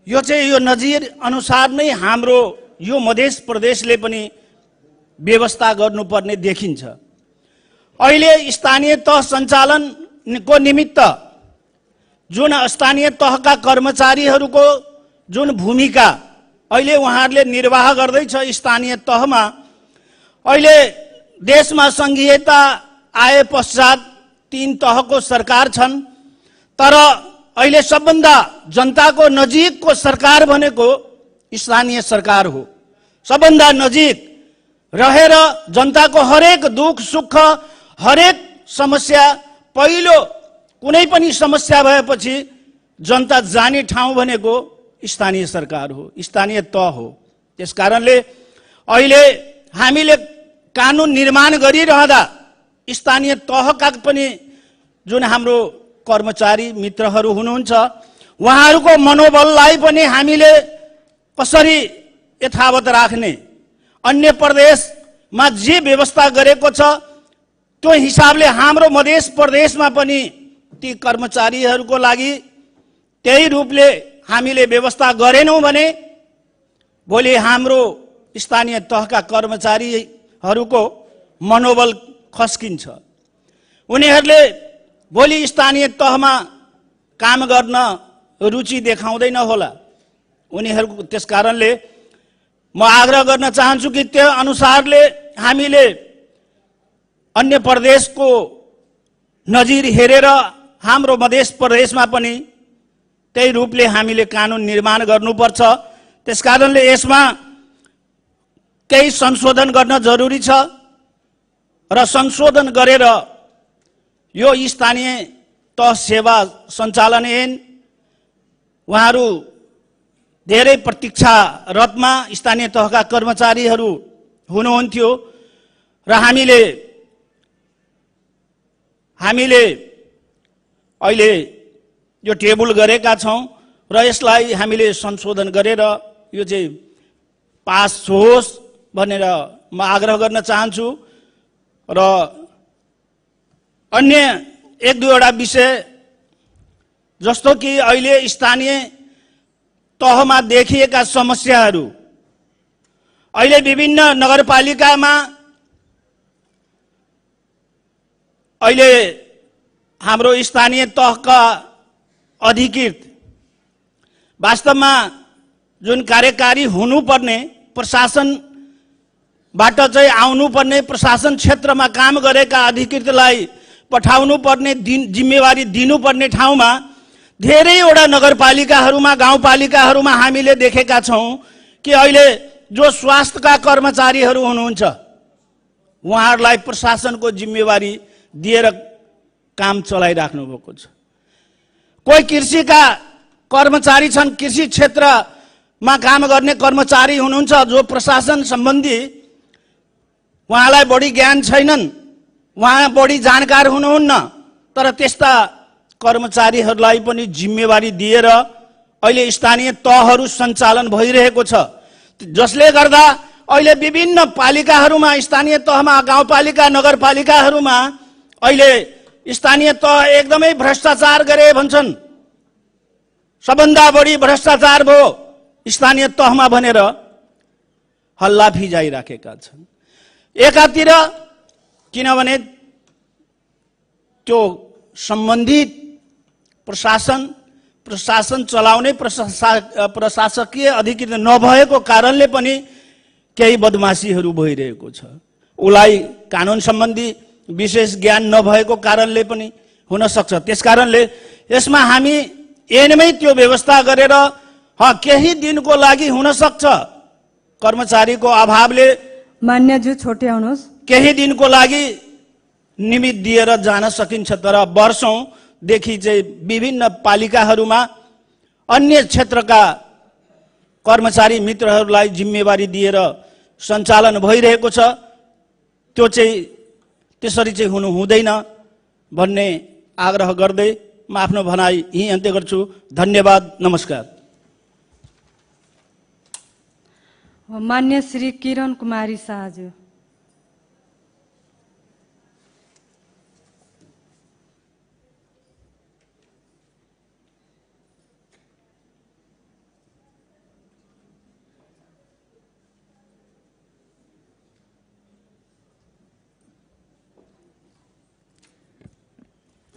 Speaker 5: यो चाहिँ यो नजिर अनुसार नै हाम्रो यो मधेस प्रदेशले पनि व्यवस्था गर्नुपर्ने देखिन्छ। अहिले स्थानीय तह सञ्चालनको निमित्त जुन स्थानीय तहका कर्मचारीहरूको जुन भूमिका अहिले उहाँहरूले निर्वाह गर्दैछ स्थानीय तहमा, अहिले देशमा सङ्घीयता आए पश्चात 3 तहको सरकार छन्, तर अहिले सबभन्दा जनताको नजिकको सरकार भनेको स्थानीय सरकार हो। सबभन्दा नजिक रहेर जनताको हरेक दुख सुख, हरेक समस्या, पहिलो कुनै पनि समस्या भएपछि जनता जाने ठाउँ भनेको स्थानीय सरकार हो, स्थानीय तह हो। त्यस कारणले अहिले हामीले कानुन निर्माण गरिरहँदा स्थानीय तहका पनि जुन हाम्रो कर्मचारी मित्रहरू हुनुहुन्छ उहाँहरूको मनोबललाई पनि हामीले कसरी यथावत राख्ने, अन्य प्रदेशमा जे व्यवस्था गरेको छ त्यो हिसाबले हाम्रो मधेस प्रदेशमा पनि ती कर्मचारीहरूको लागि त्यही रूपले हामीले व्यवस्था गरेनौँ भने भोलि हाम्रो स्थानीय तहका कर्मचारीहरूको मनोबल खस्किन्छ। उनीहरूले भोलि स्थानीय तहमा काम गर्न रुचि देखाउँदैन होला उनीहरूको। त्यस कारणले म आग्रह गर्न चाहन्छु कि त्यो अनुसारले हामीले अन्य प्रदेशको नजिर हेरेर हाम्रो मधेस प्रदेशमा पनि त्यही रूपले हामीले कानुन निर्माण गर्नुपर्छ। त्यस कारणले यसमा केही संशोधन गर्न जरुरी छ र संशोधन गरेर यो स्थानीय तह सेवा सञ्चालन ऐन उहाँहरू धेरै प्रतीक्षारतमा स्थानीय तहका कर्मचारीहरू हुनुहुन्थ्यो र हामीले हामीले अहिले यो टेबल गरेका छौँ र यसलाई हामीले संशोधन गरेर यो चाहिँ पास होस् भनेर म आग्रह गर्न चाहन्छु। र अन्य एक दुईवटा विषय जस्तो कि अहिले स्थानीय तहमा देखिएका समस्याहरू, अहिले विभिन्न नगरपालिकामा अहिले हाम्रो स्थानीय तहका अधिकृत वास्तवमा जुन कार्यकारी हुनुपर्ने, प्रशासनबाट चाहिँ आउनुपर्ने, प्रशासन क्षेत्रमा काम गरेका अधिकृतलाई पठाउनु पर्ने, जिम्मेवारी दिनुपर्ने ठाउँमा धेरैवटा नगरपालिकाहरूमा, गाउँपालिकाहरूमा हामीले देखेका छौँ कि अहिले जो स्वास्थ्यका कर्मचारीहरू हुनुहुन्छ उहाँहरूलाई प्रशासनको जिम्मेवारी दिएर काम चलाइराख्नु भएको छ। कोही कृषिका कर्मचारी छन्, कृषि क्षेत्रमा काम गर्ने कर्मचारी हुनुहुन्छ जो प्रशासन सम्बन्धी उहाँलाई बढी ज्ञान छैनन्, उहाँ बढी जानकार हुनुहुन्न, तर त्यस्ता कर्मचारीहरूलाई पनि जिम्मेवारी दिएर अहिले स्थानीय तहहरू सञ्चालन भइरहेको छ, जसले गर्दा अहिले विभिन्न पालिकाहरूमा, स्थानीय तहमा, गाउँपालिका, नगरपालिकाहरूमा अहिले स्थानीय तह एकदमै भ्रष्टाचार गरे भन्छन्। सबभन्दा बढी भ्रष्टाचार भयो स्थानीय तहमा भनेर हल्ला फिजाइराखेका छन्। एकातिर किनभने त्यो सम्बन्धित प्रशासन चलाउने प्रशासकीय अधिकृत नभएको कारणले पनि केही बदमासीहरू भइरहेको छ। उसलाई कानुन सम्बन्धी विशेष ज्ञान नभएको कारणले पनि हुन सक्छ। त्यस कारणले यसमा हामी ऐनमै त्यो व्यवस्था गरेर केही दिनको लागि हुन सक्छ कर्मचारीको अभावले,
Speaker 6: मान्यज्यू छुट्याउनुहोस्,
Speaker 5: केही दिनको लागि निमित्त दिएर जान सकिन्छ। तर वर्षौंदेखि चाहिँ विभिन्न पालिकाहरूमा अन्य क्षेत्रका कर्मचारी मित्रहरूलाई जिम्मेवारी दिएर सञ्चालन भइरहेको छ। त्यो चाहिँ त्यसरी चाहिँ हुनु हुँदैन भन्ने आग्रह गर्दै म आफ्नो भनाइ यहीँ अन्त्य गर्छु। धन्यवाद, नमस्कार।
Speaker 6: मान्य श्री किरण कुमारी शाहज्यू।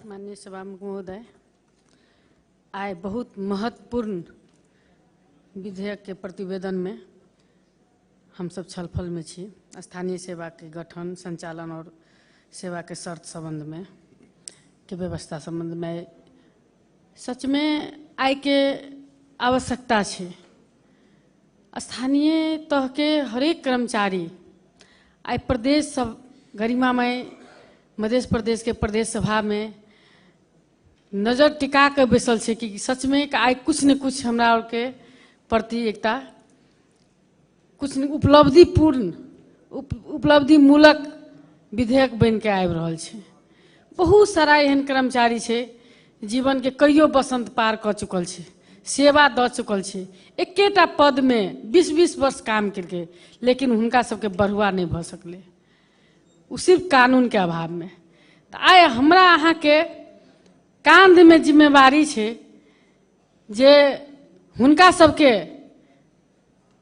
Speaker 7: माननीय सभामुख महोदय, आइ बहुत महत्वपूर्ण विधेयक के प्रतिवेदन में हम सब छलफल में छी। स्थानीय सेवा के गठन, संचालन और सेवा के शर्त संबंध में के व्यवस्था संबंध में सच में आइ के आवश्यकता है। स्थानीय तह के हरेक कर्मचारी आइ प्रदेश सब गरिमामय मध्य प्रदेश के प्रदेश सभा में नजर टिका के बैसल छै कि सच में आइ कुछ न कुछ हमरा और के प्रति एकटा कुछ उपलब्धिपूर्ण उपलब्धिमूलक विधेयक बन के आबि रहल छै। बहुत सारा एहन कर्मचारी छै जीवन के कईयो बसंत पार कऽ चुकल छै, सेवा दऽ चुकल छै, एकेटा पद में 20-20 वर्ष काम केलकै, लेकिन हुनका सबके बढ़ुआ नहि भऽ सकलै, ओ सिर्फ कानून के अभाव में। तऽ आइ हमरा अहाँके कांध में जिम्मेवारी छै जे हुनका सबके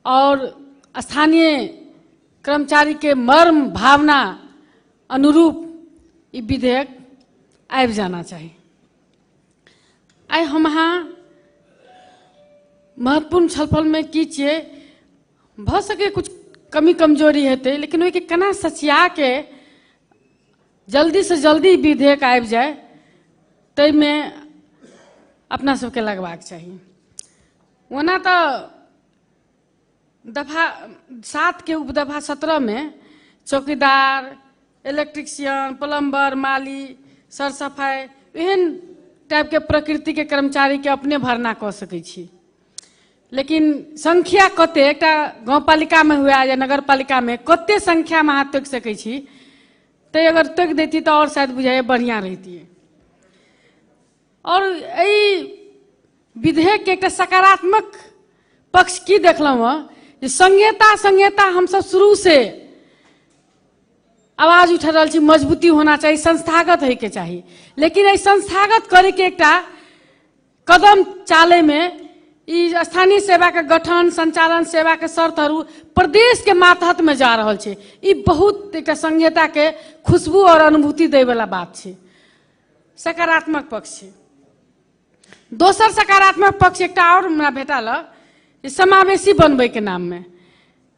Speaker 7: और स्थानीय कर्मचारी के मर्म भावना अनुरूप ई विधेयक आबि जाना चाही। आइ हम अहाँ महत्वपूर्ण छलफल में की छियै, भऽ सके कुछ कमी कमजोरी हेतै, लेकिन ओहिके केना सचिया के जल्दी से जल्दी विधेयक आबि जाय ताहिमे अपना सबके लगबाक चाही। ओना तऽ दफा 7 के उपदफा 17 में चौकीदार, इलेक्ट्रिशियन, प्लम्बर, माली, सर सफाई एहन टाइपके प्रकृतिके कर्मचारीके अपने भरना कऽ सकै छी, लेकिन संख्या कते एकटा गाँवपालिकामे हुए या नगरपालिकामे कते संख्यामे अहाँ तोकि सकै छी, तै अगर तोकि दैती तऽ आओर शायद बुझाइए बढ़िआँ रहितियै। और एहि विधेयकके एकटा सकारात्मक पक्ष की देखलहुँ हँ जे संहिता हमसब शुरूसँ आवाज उठा रहल छी, मजबूती होना चाही, संस्थागत होइके चाही, लेकिन एहि संस्थागत करैके एकटा कदम चालैमे ई स्थानीय सेवाके गठन, संचालन, सेवाके शर्तहरू प्रदेशके मातहतमे जा रहल छै। ई बहुत एकटा संहिताके खुशबू और अनुभूति दैवला बात छै, सकारात्मक पक्ष छै। दोसर सकारात्मक पक्ष एकटा और हमरा भेटल जे समावेशी बनबैके नाममे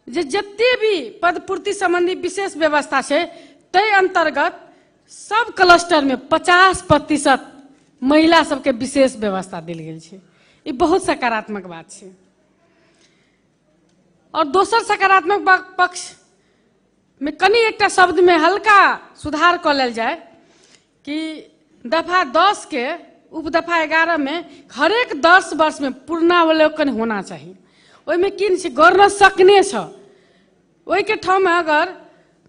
Speaker 7: जे जते भी पदपूर्ति संबंधी विशेष व्यवस्था छै ताहि अंतर्गत सब क्लस्टरमे 50% महिला सबके विशेष व्यवस्था देल गेल छै। ई बहुत सकारात्मक बात छै। और दोसर सकारात्मक पक्ष में कनि एकटा शब्द में हल्का सुधार कऽ लेल जाय कि दफा 10 के उपदफा 11 में हरेक 10 वर्ष में पूर्णावलोकन होना चाही। ओहिमे की छै, गर्न सकने छ, ओहिके ठाउँमे अगर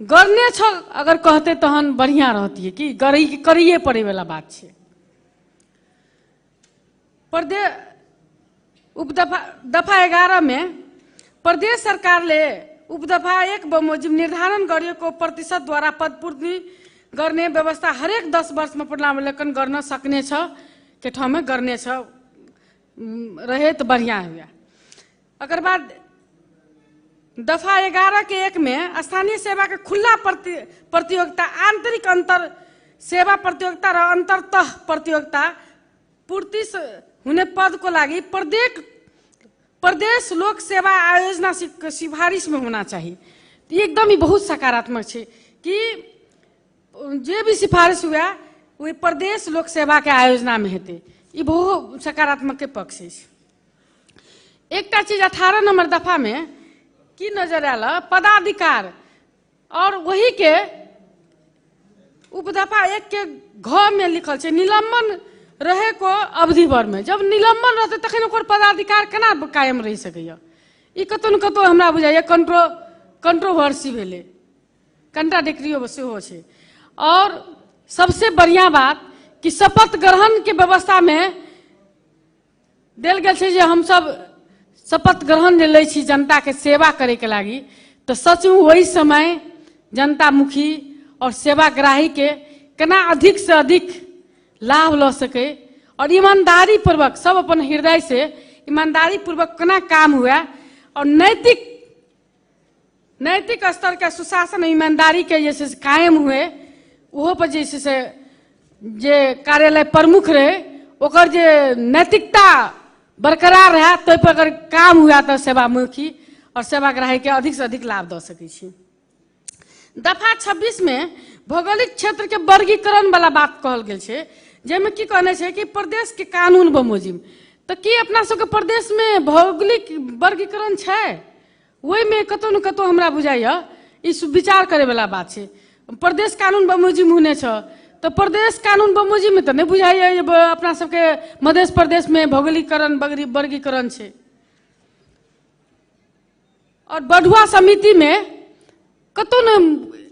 Speaker 7: गर्ने छ अगर कहते तहन बढ़िआँ रहतियै कि करिए पड़ैवला बात छै। प्रदेश उपदफा दफा 11 में प्रदेश सरकारले उपदफा 1 बमोजिम निर्धारण गरिएको प्रतिशतद्वारा पदपूर्ति गर्ने व्यवस्था हरेक 10 वर्षमा पुनरावलोकन गर्न सक्नेछ के ठाउँमा गर्नेछ रहे त बढ़िया हुआ। एकर बाद दफा 11 के 1 में स्थानीय सेवा के खुला प्रतियोगिता, आंतरिक अंतर सेवा प्रतियोगिता र अन्तरतः प्रतियोगिता पूर्ति हुने पदको लागि प्रदेश लोक सेवा आयोजना सिफारिश में होना चाहिए। एकदम ही बहुत सकारात्मक है कि जे भी सिफारिश हुआ वही प्रदेश लोक सेवा के आयोजना में हेतै। ई बहुत सकारात्मक के पक्ष है। एकटा चीज 18 नंबर दफा में की नजर आयल पदाधिकार और वही के उपदफा 1 के घ में लिखल छै निलंबन रहे को अवधि भर में। जब निलंबन रहते तखन ओकर पदाधिकार केना कायम रहि सकैया? ई कतौ न कतौ हमरा बुझाइया कंट्रोवर्सी भेलै, कंट्राडिक्टरी सेहो छै। और सबसे बढ़िया बात कि शपथ ग्रहण के व्यवस्था में देल गेल छै जे हमसब शपथ ग्रहण जे लै छी जनता के सेवा करे के लागी, तो सचमुच वही समय जनतामुखी और सेवाग्राही के केना अधिक से अधिक लाभ ल सके और ईमानदारी पूर्वक सब अपन हृदय से ईमानदारी पूर्वक केना काम हुआ और नैतिक स्तर के सुशासन ईमानदारी के जैसे कायम हुए, ओहो पर जैसे से जे कार्यालय प्रमुख रहे ओकर जे नैतिकता बरकरार रहे तो पर अगर काम हुआ तो सेवामुखी और सेवाग्राही के अधिक से अधिक लाभ दऽ सकै छी। दफा 26 में भौगोलिक क्षेत्र के वर्गीकरण वाला बात कहल गेल छै, जाहिमे की कहने छै कि प्रदेश के कानून बमोजिम। तो की अपना सबके प्रदेश में भौगोलिक वर्गीकरण छै? ओहिमे कतौ न कतौ हमरा बुझाइया ई विचार करे वाला बात छै। प्रदेश कानून बमोजिम होने छ तो प्रदेश कानून बमोजिम में तो नहीं बुझाइया अपना सबके मध्य प्रदेश में भौगोलिकरण वर्गीकरण छै। और बढ़ुआ समिति में कतौ न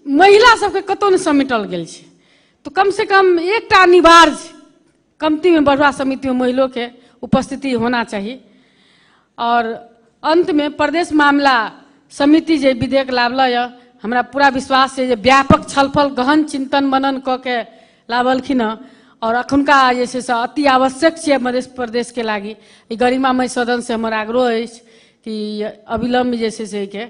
Speaker 7: महिला सबके कतौ न समेटल गेल छै, तो कम से कम एकटा अनिवार्य कमती में बढ़ुआ समिति में महिलो के उपस्थिति होना चाहिए। और अंत में प्रदेश मामला समिति जे विधेयक लावल यऽ, हमरा पूरा विश्वास है जे व्यापक छलफल गहन चिंतन मनन कऽ के लावलखिन हँ और अखुनका जे छै से अति आवश्यक छै मध्य प्रदेश के लागी। ई गरिमामय सदन से हमर आग्रह अछि कि अविलंब जे छै से एहिके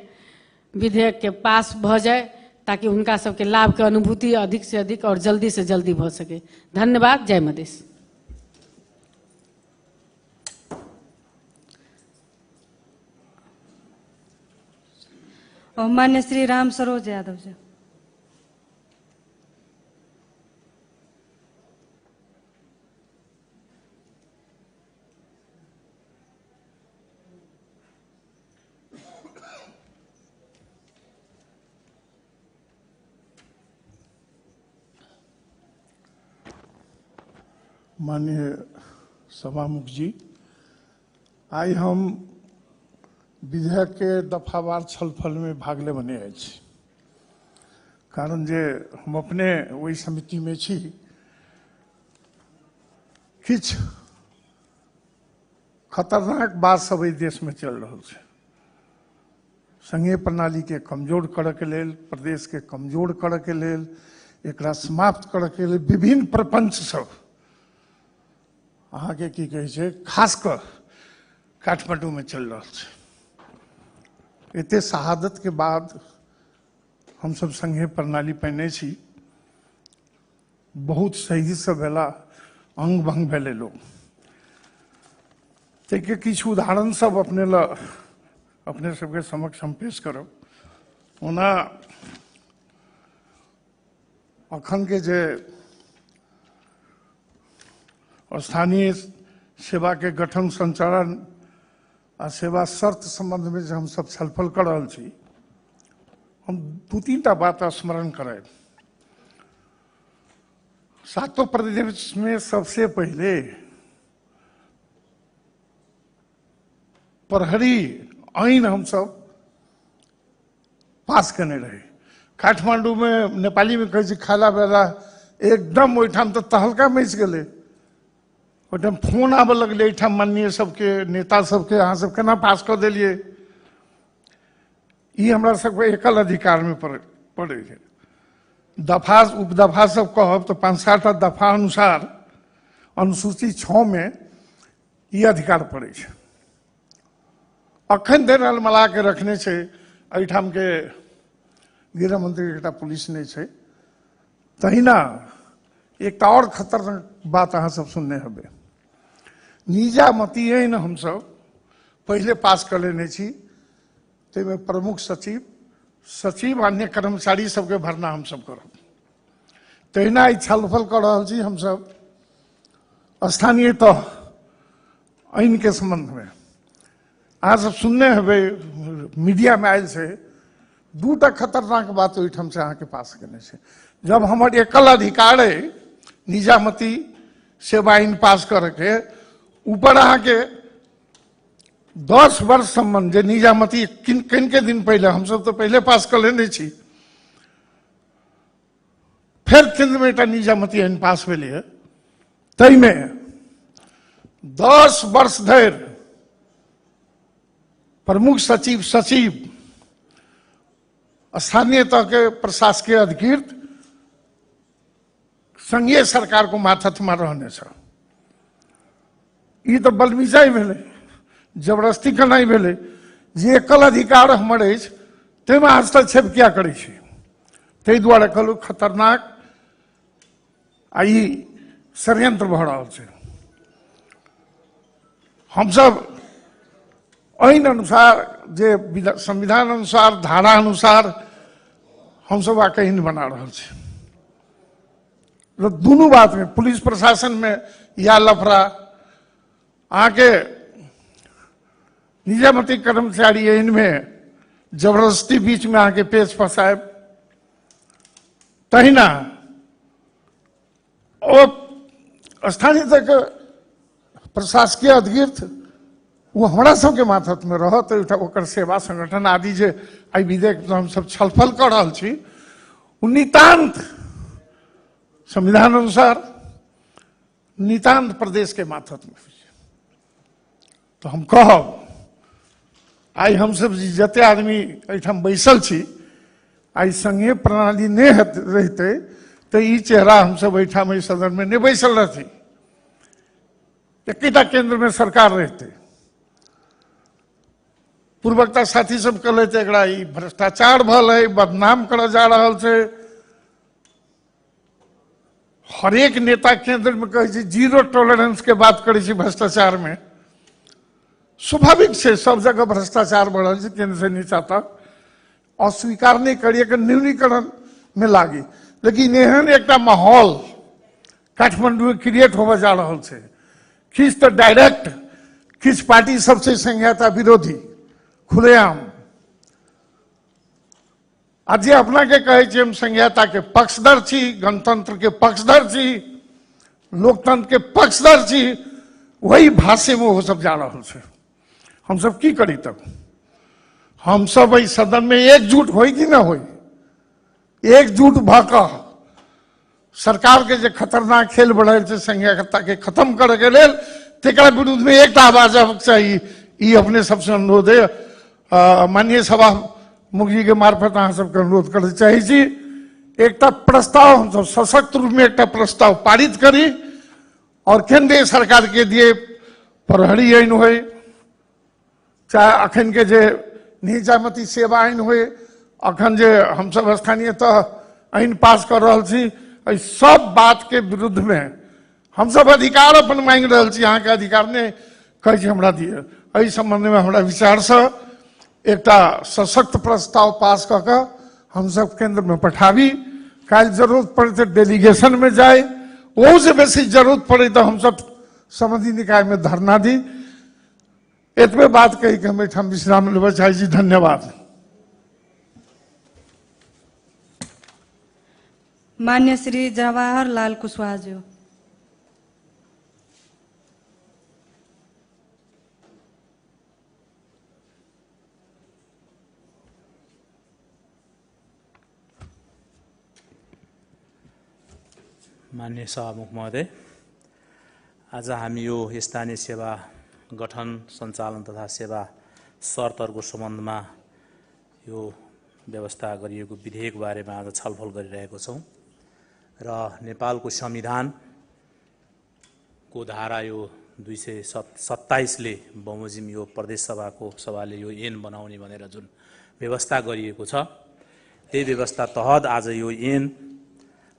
Speaker 7: विधेयक के पास भऽ जाय ताकि हुनका सबके लाभ के अनुभूति अधिक से अधिक और जल्दी से जल्दी भऽ सके। धन्यवाद। जय मधेश।
Speaker 6: मान्य श्री राम सरोज यादव जी।
Speaker 8: माननीय सभामुख जी, आइ हम विधेयक के दफावार छलफल में भाग लेबने अछि, कारण जे हम अपने ओहि समिति में छी। किछु खतरनाक बात सब एहि देश में चल रहल छै। संघीय प्रणाली के कमजोर करऽ के लेल, प्रदेश के कमजोर करऽ के लेल, एकरा समाप्त करऽ के लेल विभिन्न प्रपंच सब अहाँके की कहै छै, खास कऽ काठमांडू में चल रहल छै। एते शहादत के बाद हमसब संघीय प्रणाली पहिने छी। बहुत शहीद सब भेला, अंग भंग भेलै लोग। ताहिके किछु उदाहरण सब अपने ल अपने सबके समक्ष हम पेश करब। ओना अखन के जे स्थानीय सेवा के गठन, संचालन आ सेवा शर्त संबंध में जे हम सब छलफल कर रहल छी, हम 2-3 टा बात स्मरण करायब। सातों प्रदेश में सबसे पहले प्रहरी ऐन हम सब पास करने रहे। काठमांडू में नेपाली में कहै छै खाला बेला, एकदम ओहिठाम तो तहलका मचि गेलै। ओहिठाम फोन आबऽ लगलै एहिठाम माननीय सबके, नेता सबके, अहाँ सब केना पास कऽ देलियै। ई हमरा सबके एकल अधिकारमे पड़ै छै। दफा उपदफा सब कहब तऽ 5-7 टा दफा अनुसार अनुसूची 6 में ई अधिकार पड़ै छै। अखन धरि अलमला के रखने छै। एहिठामके गृहमंत्री एकटा पुलिस नहि छै। तहिना एकटा और खतरनाक बात अहाँ सब सुनने हेबै, निजामती ऐन हमसब पहिले पास कऽ लेने छी, ताहिमे प्रमुख सचिव, सचिव अन्य कर्मचारी सबके भरना हमसब करब। तहिना ई छलफल कऽ रहल छी हमसब स्थानीय तह ऐन के सम्बन्धमे। अहाँ सब सुनने हेबै, मीडियामे आयल छै, 2टा खतरनाक बात ओहिठाम से अहाँके पास केने छै। जब हमर एकल अधिकार अइ निजामती सेवा ऐन पास करके, ऊपर अहाँके 10 वर्ष सम्बन्ध जे निजामती किन किन के दिन पहिले हमसब तऽ पहिले पास कऽ लेने छी, फेर केन्द्रमे एकटा निजामती ऐन पास भेलै, ताहिमे 10 वर्ष धरि प्रमुख सचिव, सचिव स्थानीय तह के प्रशासकीय अधिकृत संघीय सरकार को माथतमे रहने छ। ई तऽ बलमिजाइ भेलै, जबरदस्ती केनाइ भेलै। जे एकल अधिकार हमर अछि ताहिमे हस्तक्षेप किया करै छी? ताहि दुआरे कहलहुँ खतरनाक आ ई षड्यंत्र भऽ रहल छै। हमसब ऐन अनुसार जे संविधान अनुसार धारा अनुसार हमसब आके ऐन बना रहल छी। दुनू बात में पुलिस प्रशासन में या लफड़ा, अहाँके निजामती कर्मचारी ऐन में जबरदस्ती बीच में अहाँके पेच फसायब, तहिना ओ स्थानीय तक प्रशासकीय अधिकृत वो हमरा सबके माथतमे रहत। ओकर सेवा संगठन आदि जे एहि विधेयक हमसब छलफल कऽ रहल छी ओ नितान्त संविधान अनुसार नितान्त प्रदेश के माथतमे। तो हम कहब आइ हमसब जते आदमी एहिठाम बैसल छी, आइ संघीय प्रणाली नहि रहितै तऽ ई चेहरा हमसब एहिठाम एहि सदनमे नहि बैसल रहती, एकेटा केन्द्रमे सरकार रहितै। पूर्वक्ता साथी सब कहलथि एकरा ई भ्रष्टाचार भलै, बदनाम करऽ जा रहल छै। हरेक नेता केन्द्रमे कहै छै जीरो टॉलरेंस के बात करै छै भ्रष्टाचार में। स्वाभाविक छै सब जगह भ्रष्टाचार बढ़ल छै केन्द्र से नीचा तक, अस्वीकार नहि करी, एकर न्यूनीकरण में लागी। लेकिन एहन एकटा माहौल काठमांडू में क्रिएट होबऽ जा रहल छै। किछु तऽ डायरेक्ट किछु पार्टी सबसे संघीयता विरोधी खुलेआम, आ जे अपना के कहै छै हम संघीयता के पक्षधर छी, गणतंत्र के पक्षधर छी, लोकतंत्र के पक्षधर छी, वही भाष्य में वो सब जा रहल छै। हमसब की करी तब? हमसब एहि सदन में एकजुट होई कि ना होई? एकजुट भऽ कऽ सरकार के जे खतरनाक खेल बढ़ल छै संघीयता के खत्म करे के लेल, तकरा विरुद्ध में एकटा आवाज आबक चाही। ई अपने सबसे अनुरोध है, माननीय सभा मुखजी के मार्फत अहाँ सबके अनुरोध करय चाहै छी, एकटा प्रस्ताव हमसब सशक्त रूप में एकटा प्रस्ताव पारित करी और केंद्रीय सरकार के दिए प्रहरी ऐन होय, चाहे अखन के जे निजामती सेवा ऐन होय, अखन जे हमसब स्थानीय तह ऐन पास कर रहल छी, एहि सब बात के विरुद्ध में हमसब अधिकार अपन मांगि रहल छी। अहाँके अधिकार नहि कहै छी हमरा दिअ। एहि सम्बन्धमे हमरा विचारसँ एकटा सशक्त प्रस्ताव पास कऽ कऽ हमसब केन्द्रमे पठाबी। काल्हि जरूरत पड़े तऽ डेलीगेशनमे जाय, ओहूसँ बेसी जरूरत पड़े तऽ हमसब संबंधित निकायमे धरना दी। एतबे बात कहि के हम एहिठाम विश्राम लेबऽ चाहै छी। धन्यवाद।
Speaker 6: मान्य श्री जवाहर लाल कुशवाहा जी।
Speaker 9: मान्य सभामुख महोदय, आज हामी यो स्थानीय सेवा गठन, सञ्चालन तथा सेवा शर्तहरूको सम्बन्धमा यो व्यवस्था गरिएको विधेयक बारेमा आज छलफल गरिरहेको छौँ र नेपालको संविधानको धारा यो 227 ले बमोजिम यो प्रदेश सभाको सभाले यो ऐन बनाउने भनेर जुन व्यवस्था गरिएको छ त्यही व्यवस्था तहत आज यो ऐन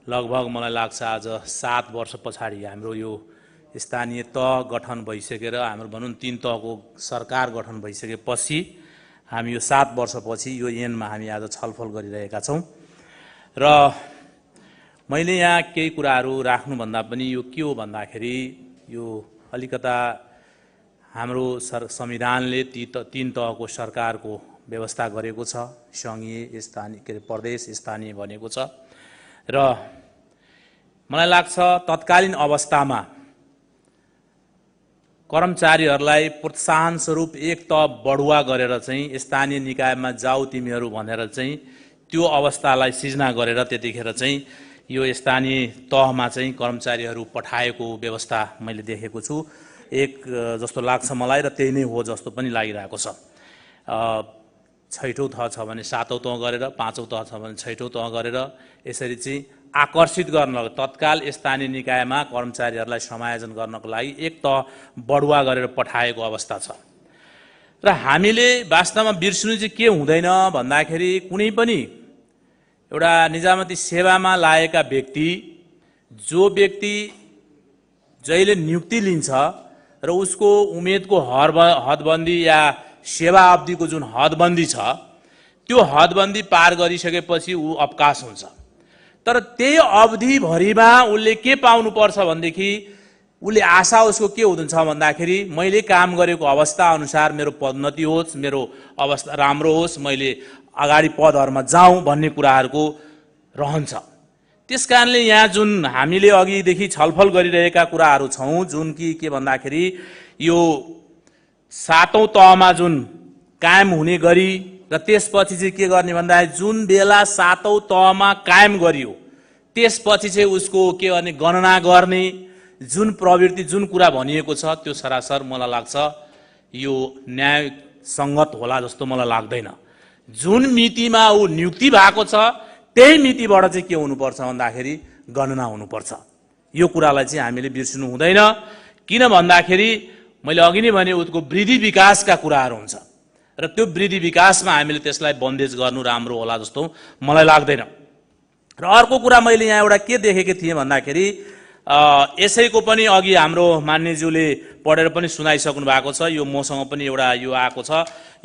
Speaker 9: लगभग मलाई लाग्छ आज 7 वर्ष पछाडि हाम्रो यो स्थानीय तह गठन भइसकेर हाम्रो भनौँ 3 तहको सरकार गठन भइसकेपछि हामी यो 7 वर्षपछि यो ऐनमा हामी आज छलफल गरिरहेका छौँ। र मैले यहाँ केही कुराहरू राख्नुभन्दा पनि यो के हो भन्दाखेरि यो अलिकता हाम्रो संविधानले 3 तहको सरकारको व्यवस्था गरेको छ, सङ्घीय, स्थानीय के अरे प्रदेश, स्थानीय भनेको छ। र मलाई लाग्छ तत्कालीन अवस्थामा कर्मचारीहरूलाई प्रोत्साहन स्वरूप एक तह बढुवा गरेर चाहिँ स्थानीय निकायमा जाऊ तिमीहरू भनेर चाहिँ त्यो अवस्थालाई सिर्जना गरेर त्यतिखेर चाहिँ यो स्थानीय तहमा चाहिँ कर्मचारीहरू पठाएको व्यवस्था मैले देखेको छु एक जस्तो लाग्छ मलाई र त्यही नै हो जस्तो पनि लागिरहेको छ। छैठौँ तह छ भने सातौँ तह गरेर, पाँचौँ तह छ भने छैठौँ तह गरेर यसरी चाहिँ आकर्षित गर्न तत्काल स्थानीय निकायमा कर्मचारीहरूलाई समायोजन गर्नको लागि एक तह बढुवा गरेर पठाएको अवस्था छ। र हामीले वास्तवमा बिर्सिनु चाहिँ के हुँदैन भन्दाखेरि कुनै पनि एउटा निजामती सेवामा लागेका व्यक्ति, जो व्यक्ति जहिले नियुक्ति लिन्छ र उसको उमेदको हदबन्दी या सेवा अवधिको जुन हदबन्दी छ त्यो हदबन्दी पार गरिसकेपछि ऊ अवकाश हुन्छ। तर त्यही अवधिभरिमा उसले के पाउनुपर्छ भनेदेखि उसले आशा उसको के हुँदछ भन्दाखेरि मैले काम गरेको अवस्था अनुसार मेरो पदोन्नति होस्, मेरो अवस्था राम्रो होस्, मैले अगाडि पदहरूमा जाउँ भन्ने कुराहरूको रहन्छ। त्यस कारणले यहाँ जुन हामीले अघिदेखि छलफल गरिरहेका कुराहरू छौँ जुन कि के भन्दाखेरि यो सातौँ तहमा जुन कायम हुने गरी र त्यसपछि चाहिँ के गर्ने भन्दाखेरि जुन बेला सातौँ तहमा कायम गरियो त्यसपछि चाहिँ उसको के गर्ने गणना गर्ने जुन प्रवृत्ति जुन कुरा भनिएको छ त्यो सरासर मलाई लाग्छ यो न्यायसङ्गत होला जस्तो मलाई लाग्दैन। जुन मितिमा ऊ नियुक्ति भएको छ त्यही मितिबाट चाहिँ के हुनुपर्छ भन्दाखेरि गणना हुनुपर्छ। यो कुरालाई चाहिँ हामीले बिर्सिनु हुँदैन। किन भन्दाखेरि मैले अघि नै भने उसको वृद्धि विकासका कुराहरू हुन्छ र त्यो वृद्धि विकासमा हामीले त्यसलाई बन्देज गर्नु राम्रो होला जस्तो मलाई लाग्दैन। र अर्को कुरा मैले यहाँ एउटा के देखेको थिएँ भन्दाखेरि यसैको पनि अघि हाम्रो मान्यज्यूले पढेर पनि सुनाइसक्नु भएको छ, यो मसँग पनि एउटा यो आएको छ।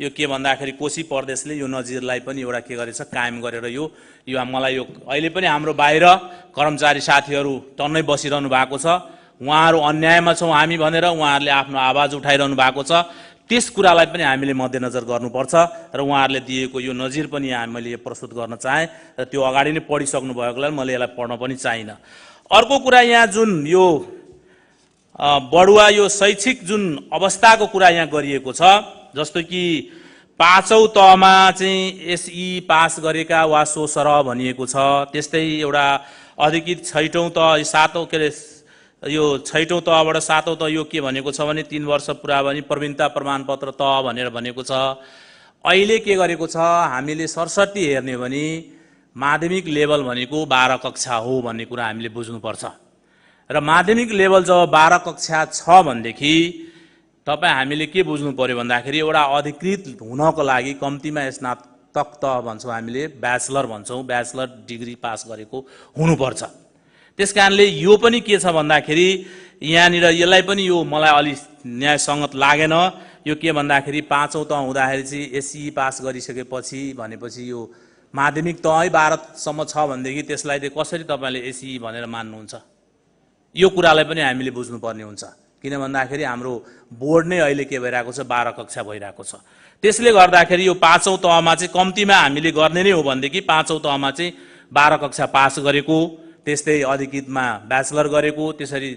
Speaker 9: यो के भन्दाखेरि कोशी प्रदेशले यो नजिरलाई पनि एउटा के गरेछ कायम गरेर यो यो मलाई यो अहिले पनि हाम्रो बाहिर कर्मचारी साथीहरू टन्नै बसिरहनु भएको छ, उहाँहरू अन्यायमा छौँ हामी भनेर उहाँहरूले आफ्नो आवाज उठाइरहनु भएको छ। त्यस कुरालाई पनि हामीले मध्यनजर गर्नुपर्छ र उहाँहरूले दिएको यो नजिर पनि यहाँ मैले यो प्रस्तुत गर्न चाहेँ र त्यो अगाडि नै पढिसक्नु भएकोलाई मैले यसलाई पढ्न पनि चाहिनँ। अर्को कुरा यहाँ जुन यो बढुवा यो शैक्षिक जुन अवस्थाको कुरा यहाँ गरिएको छ, जस्तो कि पाँचौँ तहमा चाहिँ एसई पास गरेका वा सो सरह भनिएको छ, त्यस्तै एउटा अधिकृत छैटौँ तह सातौँ के अरे यो छैटौँ तहबाट सातौँ तह यो के भनेको छ भने 3 वर्ष पुरा भने प्रवीणता प्रमाणपत्र तह भनेर भनेको छ। अहिले के गरेको छ हामीले सरस्वती हेर्ने हो भने माध्यमिक लेभल भनेको 12 कक्षा हो भन्ने कुरा हामीले बुझ्नुपर्छ। र माध्यमिक लेभल जब 12 कक्षा छ भनेदेखि तपाईँ हामीले के बुझ्नु पर्यो भन्दाखेरि एउटा अधिकृत हुनको लागि कम्तीमा स्नातक तह भन्छौँ हामीले, ब्याचलर भन्छौँ, ब्याचलर डिग्री पास गरेको हुनुपर्छ। त्यस कारणले यो पनि के छ भन्दाखेरि यहाँनिर यसलाई पनि यो मलाई अलि न्यायसङ्गत लागेन। यो के भन्दाखेरि पाँचौँ तह हुँदाखेरि चाहिँ एसई पास गरिसकेपछि भनेपछि यो माध्यमिक तहै 12 सम्म छ भनेदेखि त्यसलाई चाहिँ कसरी तपाईँले एसई भनेर मान्नुहुन्छ? यो कुरालाई पनि हामीले बुझ्नुपर्ने हुन्छ। किन भन्दाखेरि हाम्रो बोर्ड नै अहिले के भइरहेको छ 12 कक्षा भइरहेको छ। त्यसले गर्दाखेरि यो पाँचौँ तहमा चाहिँ कम्तीमा हामीले गर्ने नै हो भनेदेखि पाँचौँ तहमा चाहिँ 12 कक्षा पास गरेको, त्यस्तै अधिकृतमा ब्याचलर गरेको, त्यसरी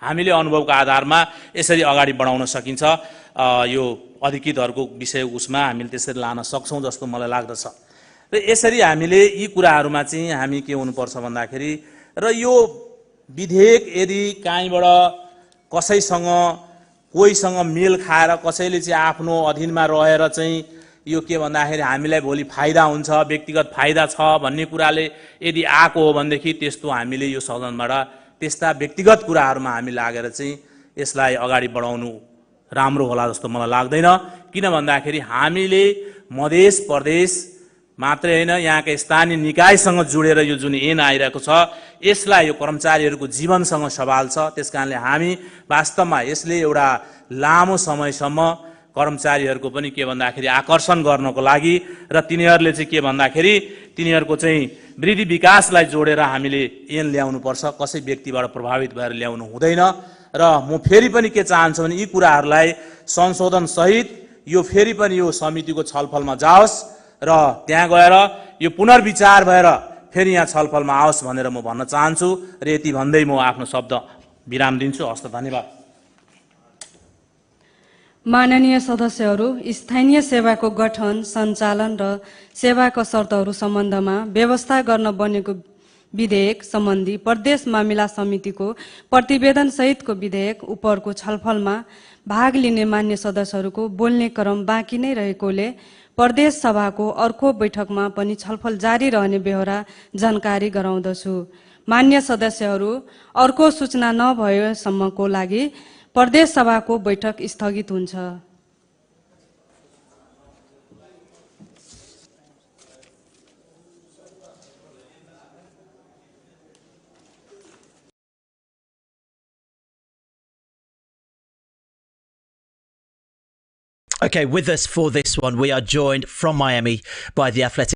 Speaker 9: हामीले अनुभवको आधारमा यसरी अगाडि बढाउन सकिन्छ। यो अधिकृतहरूको विषय उसमा हामीले त्यसरी लान सक्छौँ जस्तो मलाई लाग्दछ। र यसरी हामीले यी कुराहरूमा चाहिँ हामी के हुनुपर्छ भन्दाखेरि र यो विधेयक यदि काहीँबाट कसैसँग कोहीसँग मेल खाएर कसैले चाहिँ आफ्नो अधीनमा रहेर चाहिँ यो के भन्दाखेरि हामीलाई भोलि फाइदा हुन्छ, व्यक्तिगत फाइदा छ भन्ने कुराले यदि आएको हो भनेदेखि त्यस्तो हामीले यो सदनबाट त्यस्ता व्यक्तिगत कुराहरूमा हामी लागेर चाहिँ यसलाई अगाडि बढाउनु राम्रो होला जस्तो मलाई लाग्दैन। किन भन्दाखेरि हामीले मधेस प्रदेश मात्रै होइन, यहाँका स्थानीय निकायसँग जोडेर यो जुन ऐन आइरहेको छ यसलाई यो कर्मचारीहरूको जीवनसँग सवाल छ। त्यस कारणले हामी वास्तवमा यसले एउटा लामो समयसम्म कर्मचारीहरूको पनि के भन्दाखेरि आकर्षण गर्नको लागि र तिनीहरूले चाहिँ के भन्दाखेरि तिनीहरूको चाहिँ वृद्धि विकासलाई जोडेर हामीले ऐन ल्याउनुपर्छ, कसै व्यक्तिबाट प्रभावित भएर ल्याउनु हुँदैन। र म फेरि पनि के चाहन्छु भने यी कुराहरूलाई संशोधन सहित यो फेरि पनि यो समितिको छलफलमा जाओस् र त्यहाँ गएर यो पुनर्विचार भएर फेरि यहाँ छलफलमा आओस् भनेर म भन्न चाहन्छु र यति भन्दै म आफ्नो शब्द विराम दिन्छु। हस्त धन्यवाद।
Speaker 6: माननीय सदस्यहरू, स्थानीय सेवाको गठन, सञ्चालन र सेवाको शर्तहरू सम्बन्धमा व्यवस्था गर्न बनेको विधेयक सम्बन्धी प्रदेश मामिला समितिको प्रतिवेदन सहितको विधेयक उपरको छलफलमा भाग लिने मान्य सदस्यहरूको बोल्ने क्रम बाँकी नै रहेकोले प्रदेश सभाको अर्को बैठकमा पनि छलफल जारी रहने बेहोरा जानकारी गराउँदछु। मान्य सदस्यहरू, अर्को सूचना नभएसम्मको लागि प्रदेश सभाको बैठक स्थगित हुन्छ।
Speaker 10: Okay, with us for this one, we are joined from Miami by the Athletic